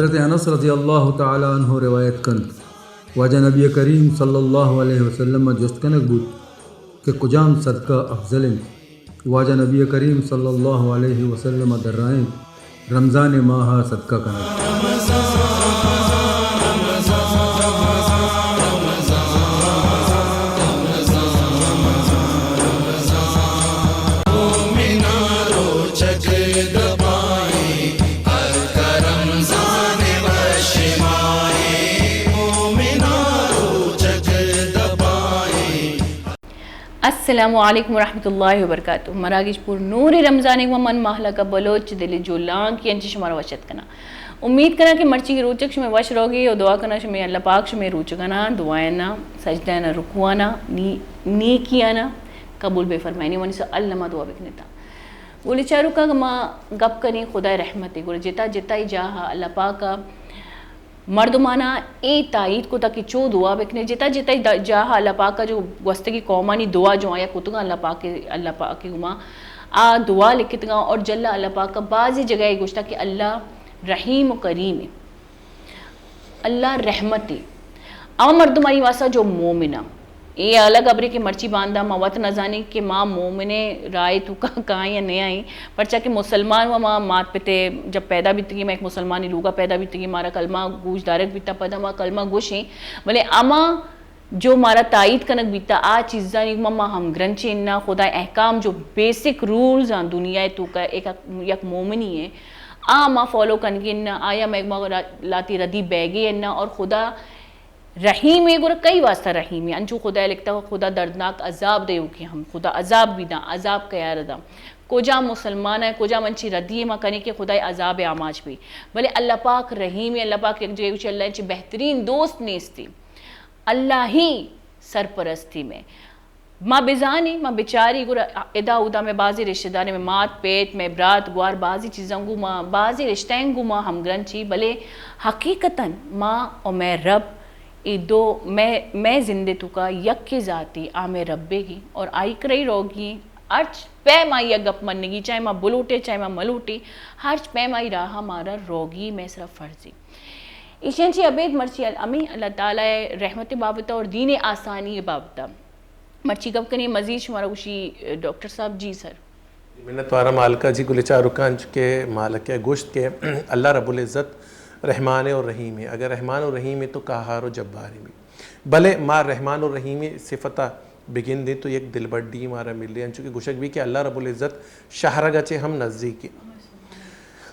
حضرت انس رضی اللہ تعالی عنہ روایت کنت، واجہ نبی کریم صلی اللہ علیہ وسلم ءَ جست کنگ بوت کہ کجام صدقہ افضل انت؟ واجہ نبی کریم صلی اللہ علیہ وسلم ءَ درائینت، رمضان ءِ ماہ ءَ صدقہ کنگ۔ السلام علیکم ورحمۃ اللہ وبرکاتہ۔ مراگش پور نور رمضان ءَ من ماہلہ کا بلوچ دل جولانک انچش شمارا وش اتک کناں۔ امید کناں کہ مرچی روچگ شمئے وش روگی و دعا کناں شمئے اللہ پاک شمئے روچگانا، دعایانا، سجدہانا، رکوعانا، نی-، نیکیانا قبول بہ فرمائینی۔ منی سو اللہ ما دعا بکنتا۔ گولی چاروکا ما گپ کنی خدائے رحمت، گولی جتا جتا جاہا اللہ پاکا مردمانا اے تائید کتا کہ چو دعا بکنے، جتا جتا دا-، جاہا اللہ پاکا جو گوستگی قومانی دعا جو آیا کتگا اللہ پاک، اللہ پاک گما آ دعا لکھتگا اور جل اللہ پاکا بعضی جگہ گوشتا کہ اللہ رحیم و کریم ہے، اللہ رحمت ہے۔ آ مردمانی واسطہ جو مومن اے الگ ہبرے کہ مرچی باندا ما وت نہ زانیں کہ ما مومن ءِ راہ ءِ توکا کائیں یا نہ آئیں، پرچا کہ مسلمان و ما مات پت ءَ جب پیدا بیتگیں، ما یک مسلمانی لوگا پیدا بیتگیں، مارا کلمہ گوش دارگ بیتا، پدا ما کلمہ گوشیں، بلے ہما جو مارا تائید کنگ بیتا، آ چیزانی ما، ما ہمگرنچیں نا، خدا احکام جو بیسک رولز آں دنیا ءِ توکا ایک، یک مومنی ہے، آ ما فالو کنگیں نا، آیا ما، ما لاتی ردی بیگے نا، اور خدا رحیم ہے، گڑا کئی واسطہ رحیم ہے؟ انچو خدا لکھتا، خدا دردناک عذاب دیوکیں ہم، خدا عذاب بھی داں، عذاب کیا ردا۔ کجا مسلمان ہے، کجا منچی ردی ہے، ما کنے کہ خدا عذاب آماچ بھی۔ بلے اللہ پاک رحیم ہے، اللہ پاک یک جگہ گوشی، اللہ انچی بہترین دوست نیستی۔ اللہ ہی سرپرستی میں۔ ما بزانی، ما بچاری، گڑا ادا اودا میں بازی رشتہ داریں، میں مات پیت، میں برات گوار، بازی چیزاں گو ما، بازی رشتہ گو ما ہمگرنچی، بلے حقیقتاً ما و میں رب اے دو، میں، میں زندے توکا یکے ذاتی آ میں ربے گی اور آئی کرئی روگی، ہرچ پیم آئی گپ منگی، چاہے ما بلوٹے، چاہے ما ملوٹے، ہرچ پیم آئی راہ مارا روگی، میں سرا فرضی۔ ایشیں چی ابید مرچی ال-، امی اللہ تعالی رحمت بابتا اور دین آسانی بابتا۔ مرچی گپ کنی مزید شمارا گوشی، ڈاکٹر صاحب۔ جی سر۔ منت وارا مالکا جی گل چاروکاں، انچو کہ مالک ءَ گوشت کہ اللہ رب العزت رحمان اور رحیم ہے۔ اگر رحمان اور رحیم ہے تو قہار و جبار بھی۔ بلے ما رحمان و رحیم صفتا بگندیں تو یک دلبڈی مارا ملی، انچو کہ گوشگ بھی کہ اللہ رب العزت شہرگ چے ہم نزدیک ہے۔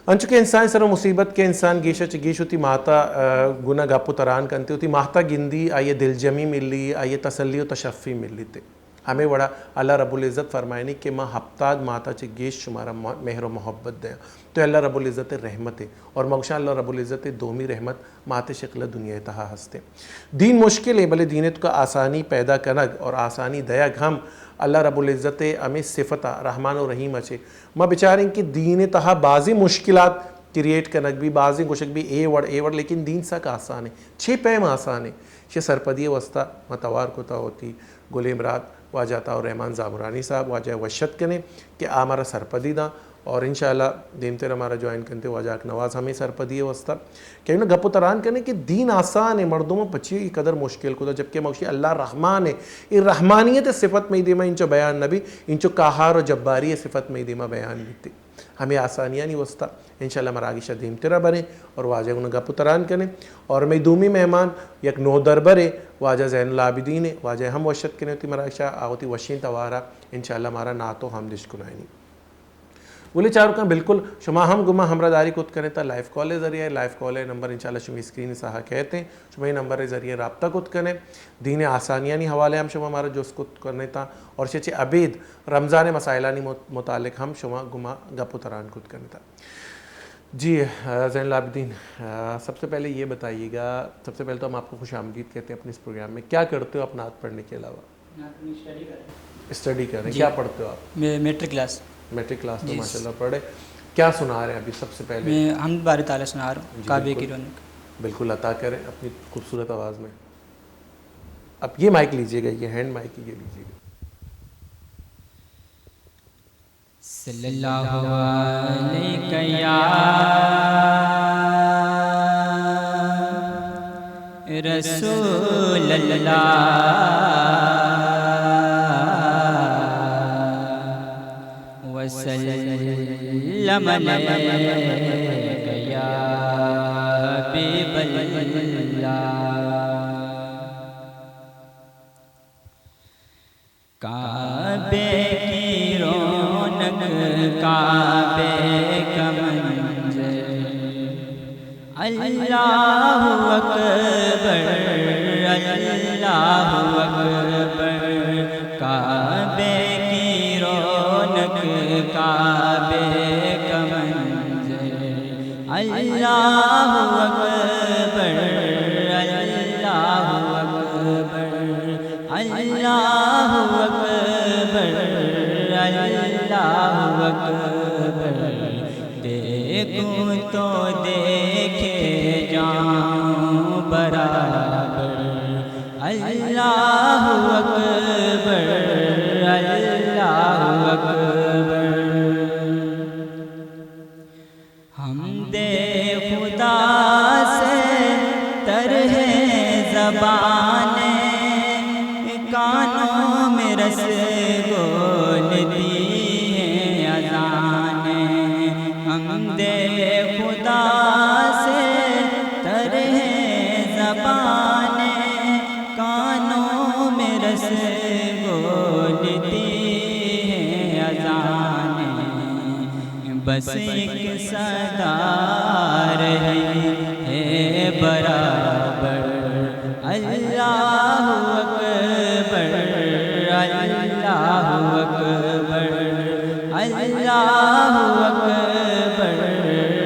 انچو کہ انسان سر مصیبت کہ انسان گیش چہ گیش وتی ماتا، آ، گنا گپ و تران کنتے، وتی ماتا گندی، آئی دلجمی ملی، آئی تسلی و تشفی ملی تے۔ ہمے وڑا اللہ رب العزت فرمائنی کہ ما ہپتاد ماتا چہ گیش شمارا م-، مہر و محبت دیاں۔ تو اللہ رب العزت رحمت ہے۔ اور ما گوشاں اللہ رب العزت دومی رحمت مات شکل دنیا تہا ہستے۔ دین مشکل ہے، بلے دین توکا آسانی پیدا کنگ اور آسانی دیگ ہم اللہ رب العزت ہمے صفتا رحمان و رحیم اچے۔ ما بچاریں کہ دین تہا بازی مشکلات کریئیٹ کنگ بھی، بازی گوشگ بھی اے وڑ، اے وڑ، لیکن دین سک آسان ہے۔ چھ پیم آسان ہے۔ چہ سرپدی واسطہ ما توار کتا ہوتی گلیں برات واجہ عطا الرحمن زامرانی صاحب، واجہ وشت کنیں کہ آ مارا سرپدی داں اور انشاءاللہ دیمتر ہمارا جوائن کنتے واجہ حق نواز ہمیں سرپدی واسطہ کہ انہوں گپ و تران کنیں کہ دین آسان ہے، مردموں پچی قدر مشکل کتا، جبکہ موشی اللہ رحمان ہے۔ یہ رحمانیت صفت میں دیما انچو بیان نبی، انچو قہار و جباری صفت میں دیما بیان بیتے۔ ہمے آسانیانی واسطہ انشاءاللہ مراگش ءَ دیمترا بریں اور واجہ گوں گپ و تران کنیں۔ اور مئے دومی مہمان یک نودربرے واجہ زین العابدین ءَ، واجہ ہم وش اتک کنیں وتی مراگش ءَ، آ وتی وشیں توارا انشاءاللہ مارا نعت و حمد اشکنائینی۔ گلیں چاروکاں، بالکل شما ہم گوں ما ہمراہ داری کت کنیں تا لائیو کال ءِ ذریعہ، لائیو کال ءِ نمبر انشاءاللہ شمی اسکرین ءِ ساہا کئیت ایں۔ شما اے نمبر ءِ ذریعہ رابطہ کت کنیں، دین ءِ آسانیانی حوالہ ءَ ہم شما مارا جست کت کنیں تا، اور چہ چہ ابید رمضان ءِ مسائلانی مت-، متعلق ہم شما گوں ما گپ و تران کت کنیں تا۔ جی، آ، زین العابدین، آ، سب سے پہلے یہ بتائیے گا، سب سے پہلے تو ہم آپ کو خوش آمدید کہتے ہیں اپنے اس پروگرام میں۔ کیا کرتے ہو آپ نعت پڑھنے کے علاوہ؟ نعت میں اسٹڈی کر رہے ہیں۔ اسٹڈی کر رہے ہیں۔ جی۔ کیا پڑھتے ہو آپ؟ میں میٹرک کلاس۔ میٹرک کلاس میں جی۔ ماشاءاللہ پڑھ رہے۔ کیا سنا رہے ہیں ابھی سب سے پہلے؟ میں حمد باری تعالیٰ سنا رہا ہوں، جی، کعبے بالکل۔ کی رونق۔ بالکل عطا کریں اپنی خوبصورت آواز میں۔ اب یہ مائیک لیجیے گا، یہ ہینڈ مائیک یہ لیجیے گا۔ صلی اللہ علیک یا رسول اللہ وسلم علیک یا حبیب اللہ۔ کعبے کی رونق، کعبے کا منظر، اللہ اکبر، اللہ اکبر۔ کعبے کی رونق، کعبے کا منظر، اللہ اکبر، اللہ اکبر، اللہ اکبر، اللہ اکبر۔ دیکھوں تو دیکھے جاؤں برابر، اللہ اکبر، اللہ اکبر۔ حمد خدا سے تر ہے زبانیں، کانوں میں رس گولتی ہیں اذانیں۔ حمد خدا سے تر ہے زبانیں، کانوں میں رس گولتی ہیں اذانیں۔ بس ایک صدا رہی ہے برابر، اللہ اکبر، اللہ اکبر، اللہ اکبر،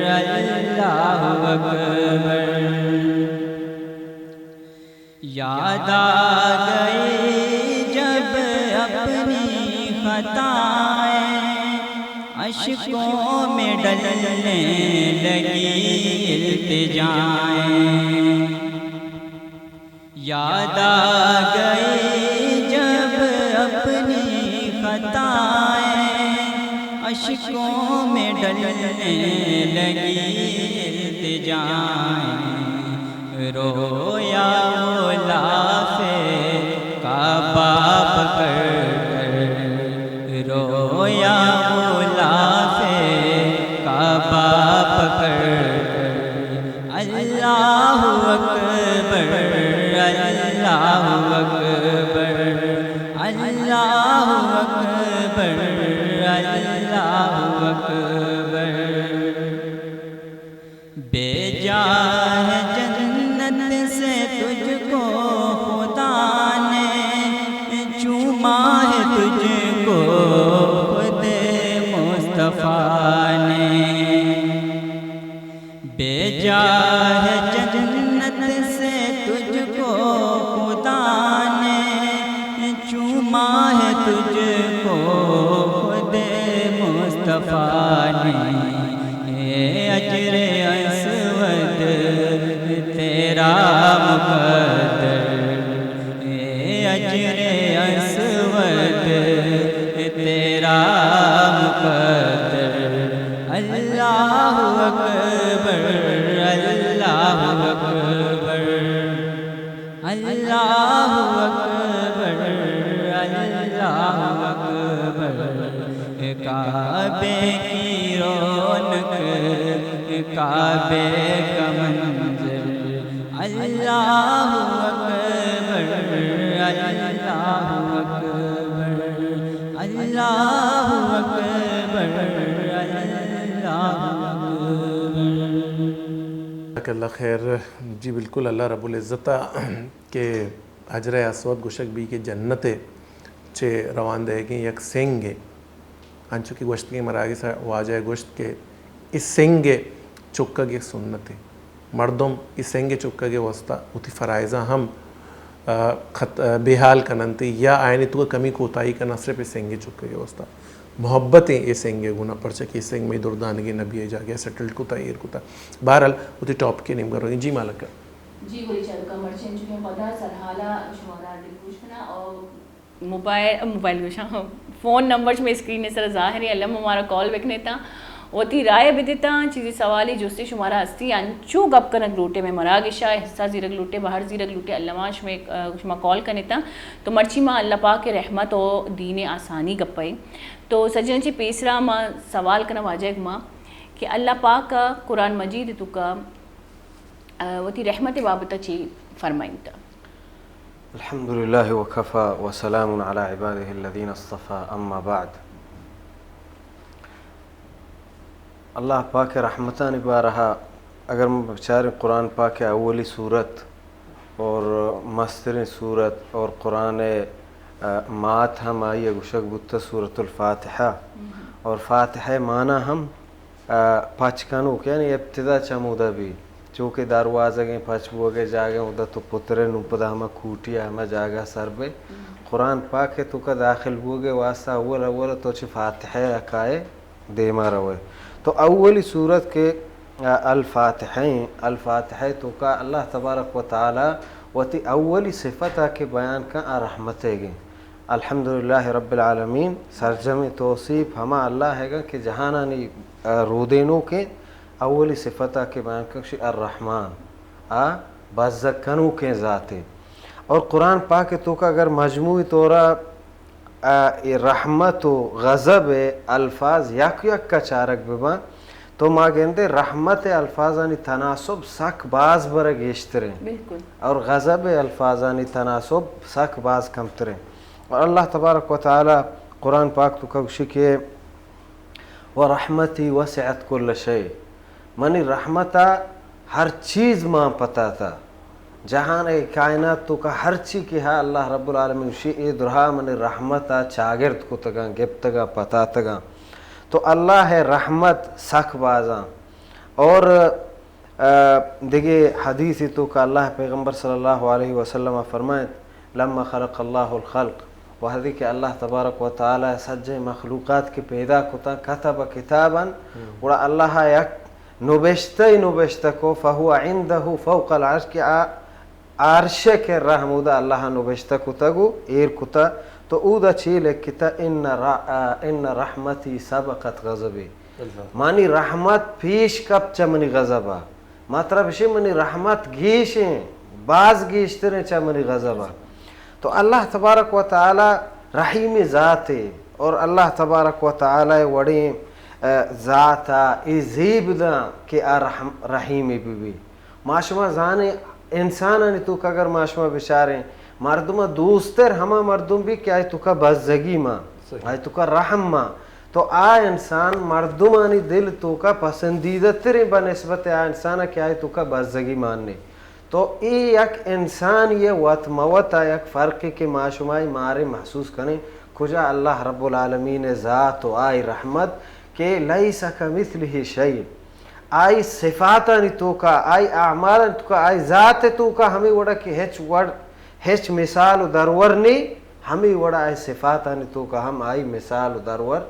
اللہ اکبر۔ یاد آ گئی جب اپنی خطائیں، اشکوں میں ڈلنے لگی التجائیں۔ یاد آ گئی جب اپنی خطائیں، اشکوں میں ڈلنے لگی التجائیں۔ رویا وہ لافے کعبہ پکڑ کر، رویا وہ لافے کعبہ پکڑ کر۔ اللہ اکبر، اللہ اکبر، اللہ اکبر، اللہ اکبر۔ بھیجا ہے جنت سے تجھ کو خدا نے، چوما ہے تجھ کو خود مصطفیٰ نے۔ بھیجا ہے جنت سے تجھ کو خدا نے، چوما ہے تجھ کو خود مصطفیٰ نے۔ اے حجر اسود تیرا مقدر، اے حجر اسود تیرا مقدر۔ اللہ اکبر، اللہ اکبر، اللہ اکبر، اللہ اکبر۔ کعبے کی رونق، کعبے کا منظر، اللہ اکبر، اللہ اکبر، اللہ اکبر، اللہ اکبر۔ جزاک اللہ خیر۔ جی بالکل، اللہ رب العزت ءَ کہ حجر اسود گوشگ بی کہ جنت ءِ چہ روان دئیگیں یک سنگے، انچو کہ گوشتگیں مراگش ءَ واجہ ءَ گوشت کہ اے سنگ ءِ چکگ یک سنتے۔ مردم اے سنگ ءِ چکگ ءِ واسطہ وتی فرائضاں ہم، آ، خط-، آ، بے حال کن انت یا آیانی توکا کمی کوتاہی کن انت، صرف اے سنگ ءِ چکگ ءِ واسطہ۔ محبت ایں اے سنگ ءِ گونا، پرچا کہ اے سنگ مئے دردانگیں نبی ءِ جاگہ ءَ سیٹلڈ کتا، ایر کتا۔ بہرحال، وتی ٹاپک ءِ نیمگا رویں۔ جی مالک۔ جی گل چرکا، مرچی انچو کہ پدا سرحال ءَ شمارا دلگوش کناں او موبائل، موبائل گوشاں، فون نمبر شمئے اسکرین ءِ سرا ظاہر ایں، الم مارا کال بکنیت۔ وتی رائے بدیتاں، چیزی سوالی جستی شمارا ہستی، انچو گپ کنگ لوٹے، میں مراگشا حصہ زیرگ لوٹے، بہر زیرگ لوٹے، الما شمے، آ، شما کال کنیتاں۔ تو مرچی ما اللہ پاک رحمت و دین آسانی گپے۔ تو سجن چی پیسرا ما سوال کنا واجہ ما کہ اللہ پاک قرآن مجید توکا، آ، وتی رحمت بابت چی فرمائنتا؟ الحمد لله وكفى وسلام على عباده الذين اصطفى، أما بعد۔ اللہ پاک رحمتانی بارہا اگر ما بچاریں، قرآن پاک اولی سورت اور مستریں سورت اور قرآن، آ، مات ہم آئی گوشگ بوتا سورت الفاتحہ، اور فاتحہ معنی ہم آ، پچ کنوک، یعنی ابتدا چمودا بی، چوکہ دروازگیں پچ بوگے جاگہ، اودا تو پترے نوں پدا ہما کوٹی ہما جاگہ سر بے۔ قرآن پاک توکا داخل بوگے واسطہ اول اول تو چہ فاتحہ کائے دیما روے۔ تو اولی سورت کہ، آ، الفاتحہ ہیں، الفاتحہ توکا اللہ تبارک و تعالی وتی اولی صفتا کہ بیان کن آ رحمتے گیں۔ الحمدللہ رب العالمین، سرجمیں توصیف ہما اللہ ئیگاں کہ جہانانی، آ، رودینوکیں۔ اولی صفتا کہ بیان کنگ شی الرحمن، آ بزگ کنوکیں ذاتے۔ اور قرآن پاک توکا اگر مجموعی طورا، آ، اے رحمت و غضب الفاظ یک یک کا چارگ بباں تو ما گندے رحمت الفاظانی تناسب سک باز برا گیشتریں۔ بالکل۔ اور غضب الفاظانی تناسب سک باز کمتریں۔ اور اللہ تبارک و تعالی قرآن پاک توکا گوشی کہ ورحمتی وسعت کل شیء، منی رحمتا ہر چیز مان پتاتا۔ جہان ء کائنات توکا ہر چی کہ ہا اللہ رب العالمین گوشی اے درہا منی رحمتا چاگرد کتگاں، گپتگاں، پتاتگاں۔ تو اللہ ء رحمت سک بازاں۔ اور آ، دگہ حدیثے توکا اللہ پیغمبر صلی اللہ علیہ وسلم فرمائیت، لما خلق اللہ الخلق، وہدے کہ اللہ تبارک و تعالی سجہیں مخلوقات کہ پیدا کتا، کتب کتابا، گڑا اللہ یک نبشتہ نبشتہ کو، فهو عنده فوق العرش، کہ آ عرش کرا ہمودا اللہ نبشتہ کتگ و ایر کتا، تو اودا چی لکھتا؟ ان ر-، ان رحمتی سبقت غضبی۔ منی رحمت پیش کپت چہ منی غضبا۔ مطلب اشی منی رحمت گیشیں، باز گیشتریں چہ منی غضبا۔ تو اللہ تبارک و تعالی رحیم ذاتے اور اللہ تبارک و تعالی وڑیں، آ، ذاتا اے زیب داں کہ آ رحم-، رحیمی ببی۔ ما شما زانیں، انسانانی توکا اگر ما شما بچاریں، مردم دوستر ہما مردم بی کہ آئی توکا بزگی ما، صحیح۔ آئی توکا رحم ما۔ تو آ انسان مردمانی دل توکا پسندیدہ تریں بہ نسبت آ انسانا کہ آئی توکا بزگی مانے۔ تو اے یک انسانی وت موتا یک فرقے کہ ما شمائی مارے محسوس کنیں، کجا اللہ رب العالمین ذات و آئی رحمت کہ لیس کمثلہ شیء۔ آئی صفاتانی توکا، آئی اعمالانی توکا، آئی ذات توکا ہمے وڑا کہ ہچ وڑ، ہچ مثال و درور نی، ہمے وڑا آئی صفاتانی توکا ہم آئی مثال و درور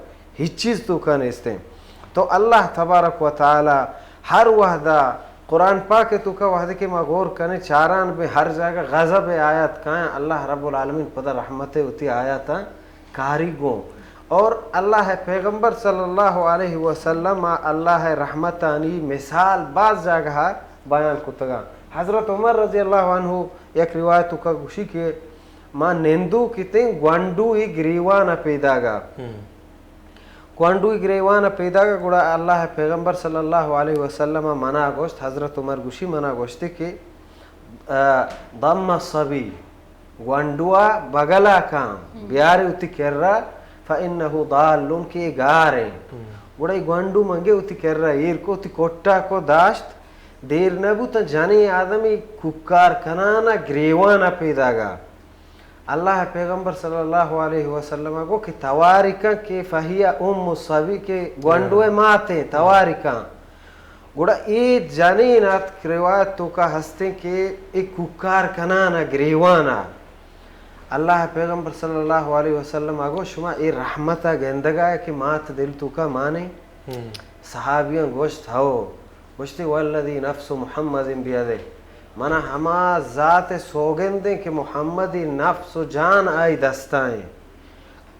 ہچ چیز توکا نیستیں۔ تو اللہ تبارک و تعالی ہر وہدا قرآن پاک توکا وہدے کہ ما غور کنیں چاران بے ہر جاگہ غضب آیات کائیں، اللہ رب العالمین پدا رحمت وتی آیاتاں کاری گوں۔ اور اللہ پیغمبر صلی اللہ علیہ وسلم ء اللہ رحمتانی مثال باز جاگہا بیان کتگاں۔ حضرت عمر رضی اللہ عنہ یک روایت کا گوشی کہ ما نندو کتیں گوانڈو ای گریوان پیداگا۔ گوانڈو ای گریوان پیداگا گڑا اللہ پیغمبر صلی اللہ علیہ وسلم منا گوشت، حضرت عمر گوشی منا گوشتے کہ، آ، ضم الصبی، گونڈوا بگلا کاں، بیارے وتی کرا، فانه ضال، کہ اے گار ایں۔ گڑا اے گونڈو منگے وتی کرا ایر کو، وتی کٹا کو داشت، دیر نہ بوت، جنیں آدمی کوکار کنانا گریوانا پیداگا۔ اللہ پیغمبر صلی اللہ علیہ وسلم گو کہ تواری کن کہ فهي ام الصبي، کہ گونڈو ماتیں، تواری کن۔ گڑا اے جنین اتک، روایت توکا ہستیں کہ اے کوکار کنانا گریوانا۔ اللہ پیغمبر صلی اللہ علیہ وسلم آ گو شما اے رحمتا گندگا کہ مات دل توکا مانے؟ صحابیاں گوشت، ہو۔ گوشتی، والذی نفس محمد بیده، منا ہما ذات سوگندیں کہ محمدی نفس و جان آئی دستائیں۔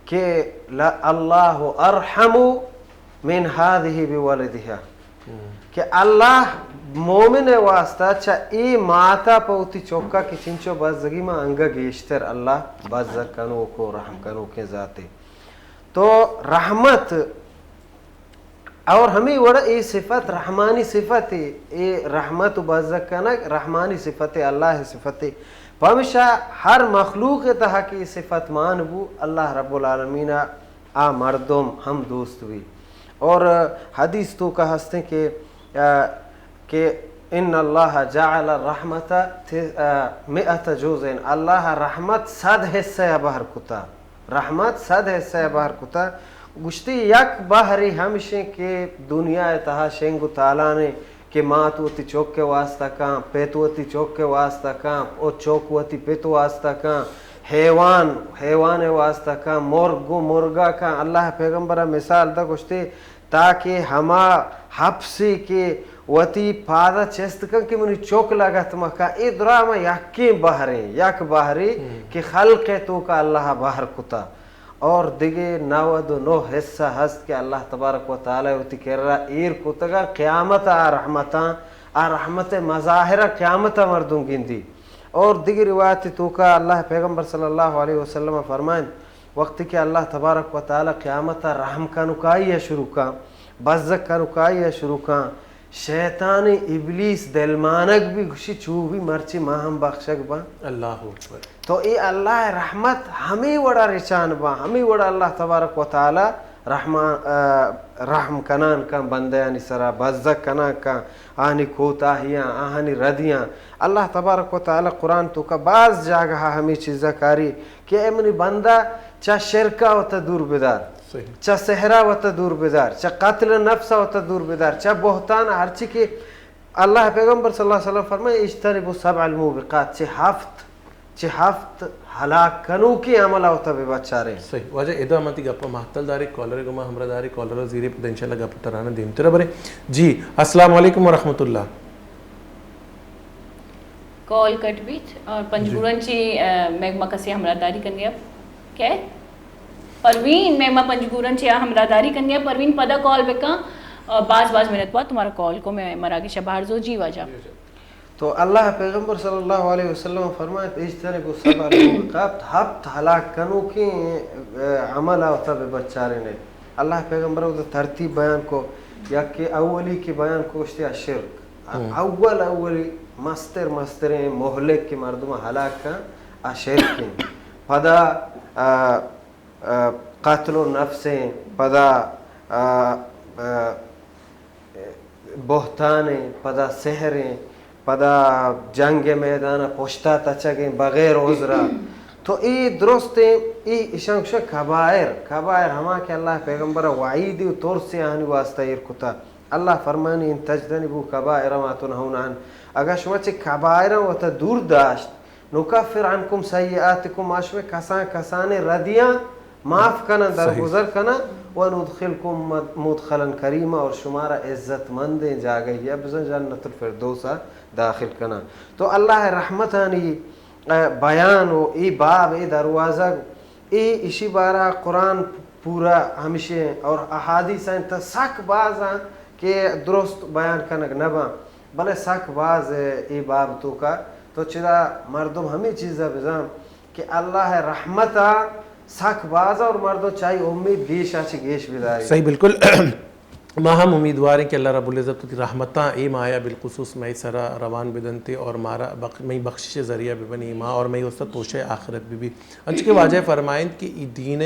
کہ لا، اللہ ارحم من هذه بولدها، کہ اللہ مومن ءِ واسطہ چہ اے ماتا پہ وتی چکا کہ چنچو بزگی ما انگا گیشتر اللہ بزگ کنوک و رحم کنوکیں ذاتے۔ تو رحمت اور ہمے وڑ اے صفت رحمانی صفت اے، اے رحمت و بزگ کنگ رحمانی صفت اے، اللہ ءِ صفت اے۔ پمشا ہر مخلوق ءِ تہا کہ اے صفت مان بو، اللہ رب العالمین ءَ آ مردم ہم دوست بی۔ اور حدیث توکا ہستیں کہ، آ، کہ ان اللہ جعل الرحمت مئة جزء، اللہ رحمت صد حصہ ءَ بہر کتا، رحمت صد حصہ ءَ بہر کتا۔ گوشتی یک بہرے ہمشیں کہ دنیا ءِ تہا شنگ و تالانیں کہ مات وتی چک ءِ واسطہ کاں، پت وتی چک ءِ واسطہ کاں، او چک وتی پت ءِ واسطہ کاں، حیوان، حیوان ءِ واسطہ کاں، مرگ گوں مرگا کاں۔ اللہ ءِ پیغمبر ءَ مثال دا، گوشتے، تاکہ ہما حبسے کہ وتی پادا چست کن کہ منی چک لگت مکا، اے درا ہما یکیں بہریں، یک بہرے کہ خلق ءِ توکا اللہ ءَ بہر کتا۔ اور دگہ نود و نو حصہ ہست کہ اللہ تبارک و تعالی وتی کرا ایر کتگا، قیامت ءَ آ رحمتاں، آ رحمت ءِ مظاہر ءَ قیامت ءَ مردم گندی۔ اور دگہ روایت توکا اللہ ءِ پیغمبر صلی اللہ علیہ وسلم فرمائیں، وقتی کہ اللہ تبارک و تعالی قیامت ءَ رحم کنوکائی ءَ شروع کاں، بزگ کنوکائی ءَ شروع کاں، شیطان ابلیس دلمانگ بی، گوشی چو بی مرچی ما ہم بخشگ باں۔ اللہ اکبر۔ تو اے اللہ ءِ رحمت ہمے وڑا رچان باں، ہمے وڑا اللہ تبارک و تعالی رحمان، آ، رحم کنان کاں بندیانی سرا، بزگ کنان کاں آہانی کوتاہیاں، آہانی ردیاں۔ اللہ تبارک و تعالی قرآن توکا باز جاگہا ہمے چیزا کاری کہ اے منی بندہ، چہ شرکا وتا دور بدار، صحیح۔ چہ سحرا وتا دور بدار، چہ قتل نفسا وتا دور بدار، چہ بہتان، ہرچی کہ اللہ ءِ پیغمبر صلی اللہ علیہ وسلم فرمائے، اجتنبوا سبع الموبقات، چہ ہفت، چہ ہفت ہلاک کنوکیں عملا وتا بہ بچاریں۔ صحیح۔ واجہ، ادا ما تی گپا مہتل داریں، کالر گما ہمراہ داریں، کالر زیریں، پدا انشاءاللہ گپ ترانا دیمترا بریں۔ جی، السلام علیکم ورحمۃ اللہ۔ کال کٹ بیت اور پنجگورن چی، آ، میگما کسی ہمراہ داری کنگے اب۔ کئے؟ پروین، میگما پنجگورن چی آ ہمراہ داری کنگے۔ پروین، پدا کال بکن۔ آ، باز باز منت وار تمہارا کال کو، میں مراگش بہر زو۔ جی واجہ۔ تو اللہ پیغمبر صلی اللہ علیہ وسلم فرمائے، اجتنبوا سبع الموبقات، ہفت ہلاک کنوکیں، آ، عملا وتا بہ بچاریں۔ اللہ پیغمبر وتا ترتیب بیان کو، یک کہ اولی کہ بیان کو، گوشتی شرک۔ ہم۔ اول اولی مستر مستریں مہلک کہ مردم ہلاک کن، آ شرک ایں۔ پدا، آ، آ، قتل و نفس ایں، پدا، آ، آ، بہتان ایں، پدا سحر ایں، پدا جنگ میدان پشتا تچگ ایں بغیر عذرا۔ تو اے درست ایں، اے اشان گوشن کبائر، کبائر ہما کہ اللہ پیغمبر وعید و ترس آہانی واسطہ ایر کتا۔ اللہ فرمانی، ان تجتنبوا کبائر ما تنهون عنه، اگاں شما چہ کبائراں وتا دور داشت، نکفر عنکم سیئاتکم، ما شمئے کسان کسانیں ردیاں معاف کناں، صحیح۔ درگزر کناں، و ندخلکم مد-، مدخلا کریما، اور شمارا عزت مندیں جاگہی ء بزاں جنت الفردوس ء داخل کناں۔ تو اللہ ء رحمتانی، ء، بیان و اے باب، اے دروازگ، اے اشی بارہ قرآن پورا ہمشیں اور احادیث انت سک باز آں کہ درست بیان کنگ نہ باں، بلے سک باز اے باب توکا تو چدا مردم ہمے چیزا بزاں کہ اللہ ء رحمت ء سک باز اور مردم چاہی امید گیش ء چہ گیش بداری۔ صحیح، بالکل۔ ما ہم امیدوار ہیں کہ اللہ رب العزت وتی رحمتاں اے ماہ ء بالخصوص مئے سرا روان بدنتے اور مارا بخ-، مئی بخشش ذریعہ ببنی، اے ماہ اور مئی واسطہ توشہ آخرت ببی۔ انچو کہ واجہ فرمائند کہ ای دین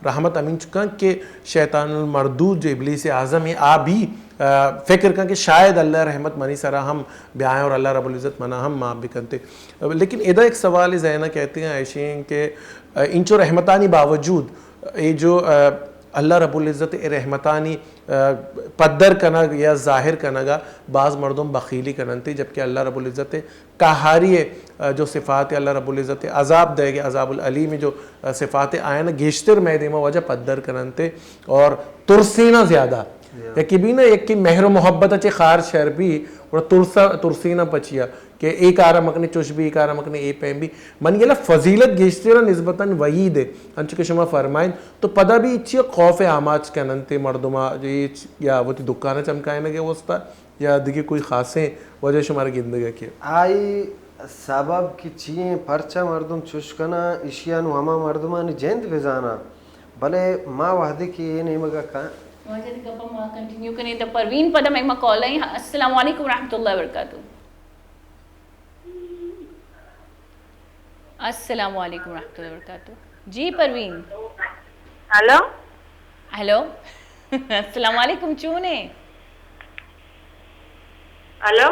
رحمت ہمینچکاں کہ شیطان المردود جو ابلیس اعظم ہے، آ بھی، آ، فکر کن کہ شاید اللہ رحمت منی سرا ہم بیائیں اور اللہ رب العزت منا ہم معاف بکنتے۔ لیکن ادا ایک سوال ذہن ء کہتے ہیں ایشی ہیں کہ، آ، انچو رحمتانی باوجود اے جو، آ، اللہ رب العزت اے رحمتانی، آ، پدر کنگ یا ظاہر کنگا بعض مردم بخیلی کننتے، جبکہ اللہ رب العزت قہاری ء جو صفات اللہ رب العزت عذاب دئیگ ء عذاب العلیم جو صفات آیان گیشتر مئے دیما واجہ پدر کننتے اور ترسینا زیادہ۔ یکی بی نا، یکی مہر و محبت چہ خار شر بی، اور ترسا، ترسینا پچیا کہ اے کارا مکنے چوش بی، اے کارا مکنے اے پیم بی۔ من گلا فضیلت گیشتر نسبتاً وعید ہے، انچو کہ شما فرمائیں، تو پدا بھی اچی خوف آماچ کننتے مردما، یا وتی دکانا چمکائنگے واسطہ، یا دیگه کوئی خاصیں وجہ شمارا گندگا کہ؟ آئی سبب کہ چی ایں، پرچا مردم چش کناں، ایشی ءَ نوں ہما مردمانی جند بزاناں، بلے ما وہدے کہ اے نیمگ ءَ کن۔ واجہ دی گپ ءَ ما کنٹینیو کنیں، تہ پروین پدا مئے ما کال ءَ ایں۔ السلام علیکم ورحمۃ اللہ وبرکاتہ۔ السلام علیکم ورحمۃ اللہ وبرکاتہ۔ جی پروین۔ ہیلو۔ ہیلو۔ السلام علیکم، چون ئے؟ ہیلو۔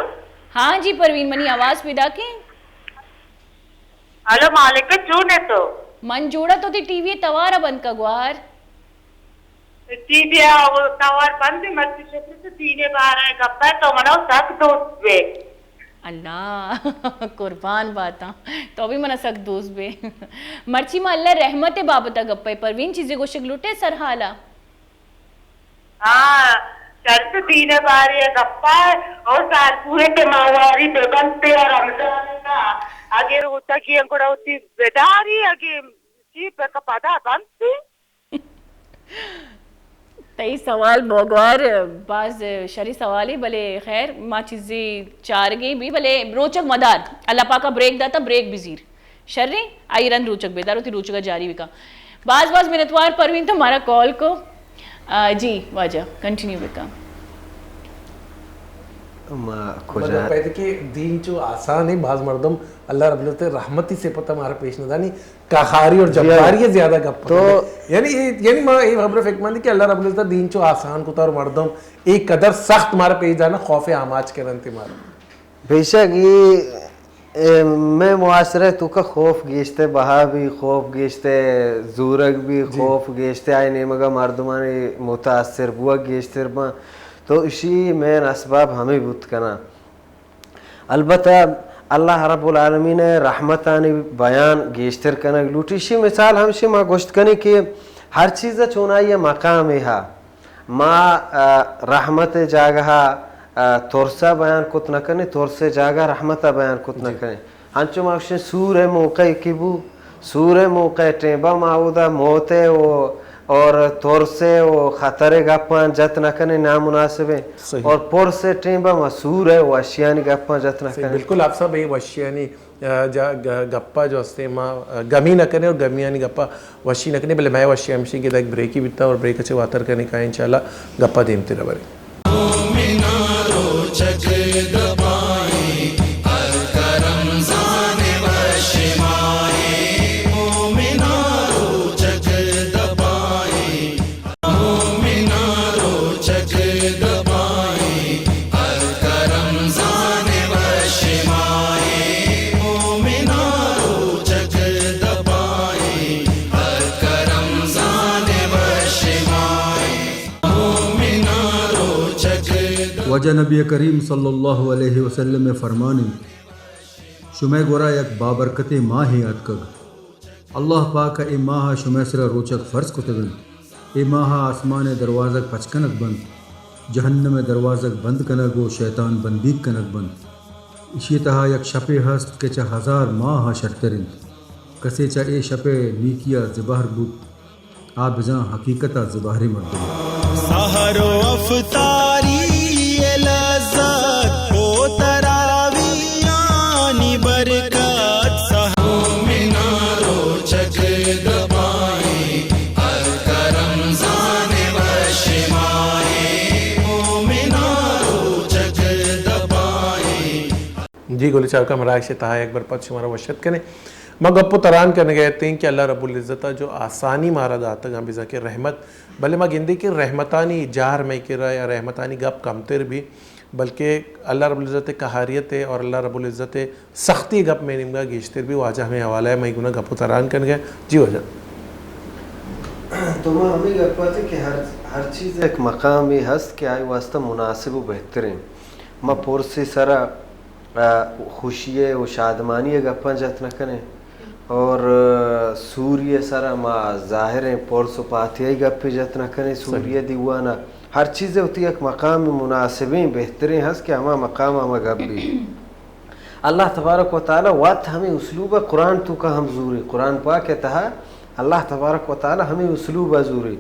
ہاں جی پروین، منی آواز پیداک ایں؟ ہیلو مالکہ، چون ئے تو؟ من جوڑ آں، تو وتی ٹی وی ءِ توار ءَ بند کن گوہار۔ ٹی وی ءِ توار بند ایں، مرچی شتہ تو دین ءِ بارہ ءَ گپ ءَ، تو منا سک دوست بے۔ اللہ قربان باتاں، تو بھی منا سک دوست بے۔ مرچی ما اللہ ءِ رحمت ءِ بابت ءَ گپ ءَ، پروین چیزے گوشگ لوٹ ئے سرحال ءَ؟ ہاں، شرط دین ءِ بارے ءَ گپ ءَ، او سال پورے کہ ماہواری بہ بنت ءُ رمضان ءَ اگے روچگی انت گڑا وتی بداری، اگے چی پہ پدا بنت۔ تئی سوال بوگوار، باز شری سوالے، بلے خیر، ما چیزے چارگیں بی، بلے روچگ مدار، اللہ پاک ءَ بریک داتا، بریک بزیر۔ شریں، آئی رند روچگ بدار، وتی روچگ ءَ جاری بکن۔ باز باز منتوار پروین، تو مارا کال کو۔ آ، جی واجہ، کنٹینیو بکن۔ ما کجا؟ مطلب، پہلے کہ دین چو آسان ہے، باز مردم اللہ رب العزت ءِ رحمتی صفت ہمارا پیش نہ دانی، قہاری اور جی ہاں۔ جباری ءِ زیادہ گپ تو کرتے۔ یعنی، یعنی ما اے خبر فکر مند کہ اللہ رب العزت ءَ دین چو آسان کتا اور مردم اے قدر سخت مارا پیش دانا، خوف آماچ کرنتے مارا۔ بے شک، اے، اے، مئے معاشرہ ءِ توکا خوف گیشتر بہا بی، خوف گیشتر زورگ بی، جی۔ خوف گیشتر آئی نیمگا مردمانی متاثر بوگ گیشتر باں۔ تو اشی مین اسباب ہمے بوت کناں۔ البتہ اللہ رب العالمین ءِ رحمتانی بیان گیشتر کنگ لوٹی۔ اشی مثال ہمشی ما گوشت کنیں کہ ہر چیز ءَ چونائی ءِ مقامے ہا۔ ما، آ، رحمت ءِ جاگہ ءَ، آ، ترس ءَ بیان کت نہ کنیں، ترس ءِ جاگہ ءَ رحمت ءَ بیان کت نہ جی۔ کنیں۔ انچو ما گوشیں سور ءِ موقع کہ بو، سور ءِ موقع ءِ ٹیمبا ما اودا موت ءِ و، اور ترس ءِ و خطر ءِ گپاں جت نہ کنیں، نامناسبیں۔ صحیح۔ اور پرس ءِ ٹیمبا ما سور ءِ وشیانی گپاں جت نہ صحیح، کنیں۔ بالکل آپ صاحب، اے وشیانی، آ، جا-، گ-، گپا جو ہستے ما، آ، گمی نہ کنیں اور گمیانی گپا وشی نہ کنیں، بلے مئے وشی ہمشی کہ دگ بریکی بیتا اور بریک چہ واتر کنیں کائیں انشاءاللہ گپا دیم تیرا بریں۔ مومنا روچگ دپائیں، ہلکا رمضان وش ماہیں۔ مومنا روچگ دپائیں، مومنا روچگ دپائیں، ہلکا رمضان وش ماہیں۔ مومنا روچگ دپائیں، ہلکا رمضان وش ماہیں۔ واجہ نبی کریم صلی اللہ علیہ وسلم ءِ فرمان انت، شمئے گورا یک بابرکتیں ماہے آتکگ۔ اللہ پاک ءَ اے ماہ ءَ شمئے سرا روچگ فرض کتگ انت۔ اے ماہ ءَ آسمان ءِ دروازگ پچ کنگ بنت، جہنم ءِ دروازگ بند کنگ و شیطان بندیگ کنگ بنت۔ ایشی ءِ تہا یک شپے ہست کہ چہ ہزار ماہ ءَ شرتر انت۔ کسے چہ اے شپ ءِ نیکی ءَ زبہر بوت، آ بزاں حقیقت ءَ زبہریں مردمے۔ سحر و افطاری ءِ لذت، او تراویحانی برکت۔ سحر مومنا روچگ دپائیں، ہلکا رمضان وش ماہیں۔ مومنا روچگ دپائیں۔ جی گل چاروکاں، مراگش ءِ تہا یک بر پد شمارا وش اتک کنیں۔ ما گپ و تران کنگ ءَ اتیں کہ اللہ رب العزت ءَ جو آسانی مارا داتگاں بزاں کہ رحمت، بلے ما گندیں کہ رحمتانی جار مئے کرا یا رحمتانی گپ کمتر بی، بلکہ اللہ رب العزت ءِ قہاریت ءِ اور اللہ رب العزت ءِ سختی ءِ گپ مئے نیمگا گیشتر بی۔ واجہ ہمے حوالہ ءَ مئے گونا گپ و تران کنگ ءَ۔ جی واجہ۔ تو ما ہمے گپ ءَ اتیں کہ ہر، ہر چیز یک مقامے ہست کہ آئی واسطہ مناسب و بہتریں۔ ما پرسے سرا، آ، خوشی ءِ و شادمانی ءِ گپاں جت نہ کنیں اور، آ، سوری ءِ سرا ما ظاہریں پرس و پاتیائی گپے جت نہ کنیں۔ سوری ءِ دیوان ءَ ہر چیزے وتی یک مقام مناسبیں بہتریں ہست کہ ہما مقام ہما گپ بی۔ اللہ تبارک و تعالی وت ہمیں اسلوب قرآن توکا ہم زوری، قرآن پاک تہا اللہ تبارک و تعالی ہمیں اسلوب زوری۔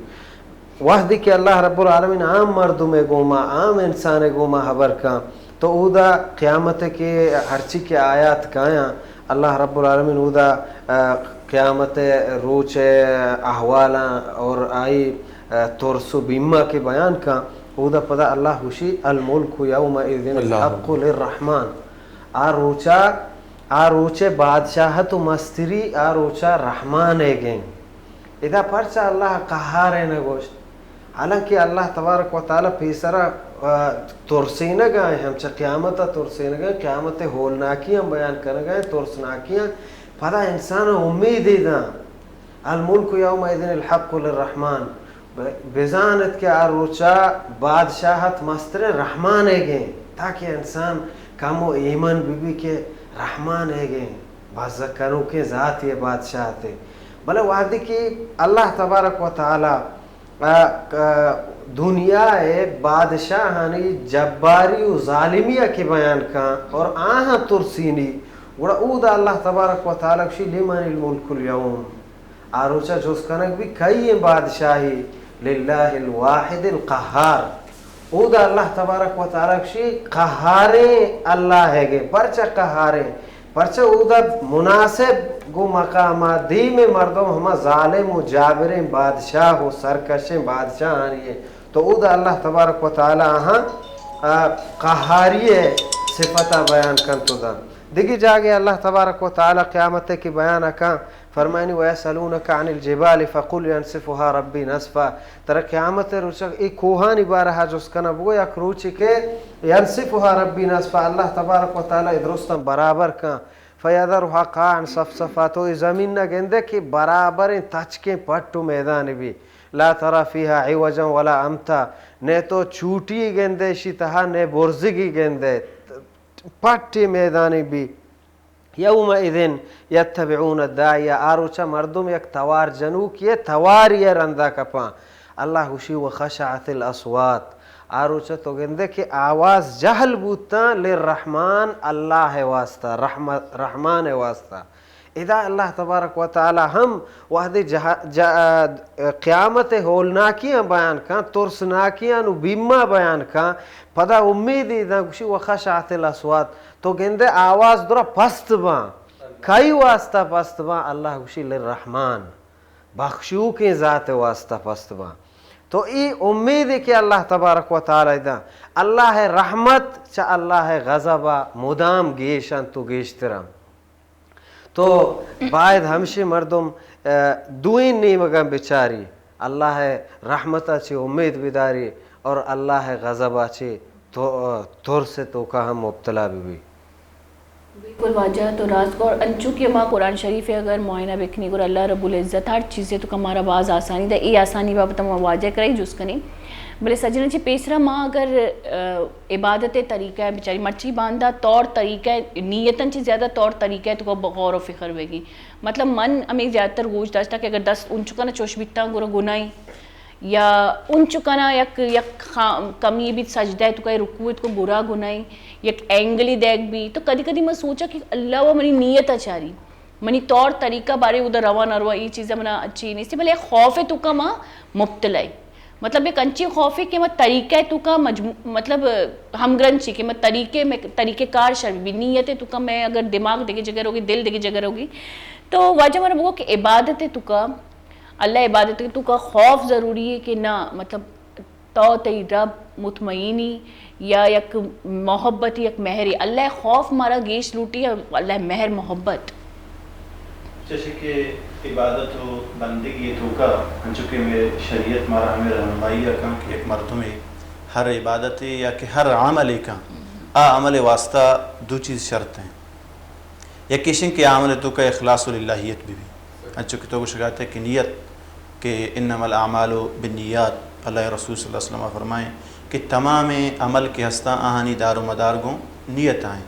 وہدے کہ اللہ رب العالمین عام مردم گوما، عام انسان گوما حبر کن، تو اودا قیامت کے ہرچی کہ آیات کایاں، اللہ رب العالمین اودا، آ، قیامت روچ احوالاں اور آئی، آ، ترس و بیمہ کے بیان کن، اودا پدا اللہ گوشی، الملک یومئذ الحق للرحمن۔ آ روچا، آ روچ بادشاہت و مستری آ روچا رحمان گیں۔ ادا پرچا اللہ قہار نہ گوشت؟ حالانکہ اللہ تبارک و تعالی پیسرا، آ، ترسینگا ہیں، ہم چہ قیامت ترسینگا ہیں، قیامت ہولناکی ہم بیان کنگا ہیں، ترسناکی ہم۔ پدا انسان امید داں، الملک یومئذ الحق للرحمن۔ ب-، بزانت کہ آ روچا بادشاہت مستر رحمان گیں، تاکہ انسان کم و ایمن بی بی کہ رحمان گیں، بزگ کنوکیں ذاتی بادشاہت۔ بلے وہدے کہ اللہ تبارک و تعالی آ، آ، دنیا ء بادشاہانی جباری و ظالمی ء کہ بیان کن اور آہاں ترسینی، گڑا اودا اللہ تبارک و تعالی گوشی، لمن الملک الیوم؟ آ روچا جست کنگ بی، کئی ایں بادشاہی؟ للہ الواحد القہار۔ اودا اللہ تبارک و تعالی گوشی، قہاریں اللہ ہے گے۔ پرچا قہاریں؟ پرچا اودا مناسب گوں مقاما دیم مردم ہما ظالم و جابریں بادشاہ و سرکشیں بادشاہانی ہے۔ تو اودا اللہ تبارک و تعالی آہاں، آ، قہاری صفتا بیان کنت و داں۔ دگہ جاگے اللہ تبارک و تعالی قیامت کی بیان کن، فرمائنی، ویسألونک عن الجبال فقل ینسفها ربی نسفا۔ ترا قیامت روچ ء اے کوہانی بارہ ء جست کناں، بگو یک روچے کہ ینسفها ربی نسفا، اللہ تبارک و تعالی اے درستاں برابر کن، فیذرها قاعا صفصفا، تو اے زمین ء گندے کہ برابریں تچکیں پٹ و میدانے بی، لا تری فیها عوجا ولا امتا، نئے تو چوٹی گندے اشی تہا، نئے برزگی گندے، پٹے میدانے بی۔ یومئذ یتبعون الداعی، آ روچا مردم یک توار جنوکے ء تواری ء رندا کپاں۔ اللہ گوشی، وخشعت الاصوات، آ روچا تو گندے کہ آواز جہل بوتاں، للرحمن، اللہ ء واسطہ، رحم-، رحمان ء واسطہ۔ ادا اللہ تبارک و تعالی ہم وہدے جہ-، جہ-، قیامت ء ہولناکیاں بیان کن، ترسناکیاں و بیمہ بیان کن، پدا امیدے داں، گوشی، وخشعت الاصوات، تو گندے آواز درا پست باں۔ کئی واسطہ پست باں؟ اللہ گوشی، للرحمن، بخشوکیں ذات واسطہ پست باں۔ تو اے امیدے کہ اللہ تبارک و تعالی داں، اللہ رحمت چہ اللہ غضب مدام گیش انت و گیشتر انت۔ تو باید ہمشی مردم، اه، دوئیں نیمگاں بچاری، اللہ ء رحمت ء چہ امید بداری اور اللہ ء غضب ء چہ تو-، ترس ء توکا ہم مبتلا بہ بی۔ بالکل واجہ، تو راست گو۔ انچو کہ ما قرآن شریف ء اگر معائنہ بکنی، گڑا اللہ رب العزت ہر چیز ء توکا مارا باز آسانی دے۔ اے آسانی بابت ما واجہ کرے جست کنی۔ بلے سجناں چہ پیسرا ما اگر، اه، عبادت ء طریقہ ء بچاری، مرچی باندا طور طریقہ، نیتاں چہ زیادہ طور طریقہ ء توکا غور و فکر بیگی۔ مطلب من ہمے زیادہ تر گوش داشتا کہ اگر دست انچکانا چوش بیتاں گڑا گناہی، یا انچکانا یک، یک خا-، کمی بیت سجدہ ء توکا، رکوع ء توکا گڑا گناہی، یک اینگلی دیگ بی۔ تو کدی کدی من سوچا کہ اللہ و منی نیت ء چاری۔ منی طور طریقہ بارے اودا روا نہ روا، اے چیزا منا اچھی نیستی، بلے خوف توکا ما مبتلا ایں۔ مطلب یک انچیں خوفے کہ ما طریقہ توکا مجمو-، مطلب ہمگرنچی کہ ما طریقے میں، طریقہ کار شر بی، نیت توکا میں اگر دماغ دگہ جگہ روگی، دل دگہ جگہ روگی، تو واجہ مارا بگو کہ عبادت توکا، اللہ عبادت توکا خوف ضروری ہے کہ نہ؟ مطلب تو تئی رب مطمئنی یا یک محبت، یک مہری۔ اللہ خوف مارا گیش لوٹی یا اللہ مہر محبت؟ چشے کہ عبادت و بندگی توکا انچو کہ مئے شریعت مارا ہمیں رہنمائی کن کہ یک مردمے ہر عبادت یا کہ ہر عمل کن، آ عمل واسطہ دو چیز شرط ہیں۔ یکیش انت کہ عمل توکا اخلاص و للہیت بہ بی۔ انچو کہ تو گوشگاتے کہ نیت، کہ انما الاعمال بالنیات، اللہ رسول صلی اللہ علیہ وسلم فرمائیں کہ تمام عمل کہ ہستاں آہانی دار و مدار گوں نیت آئیں۔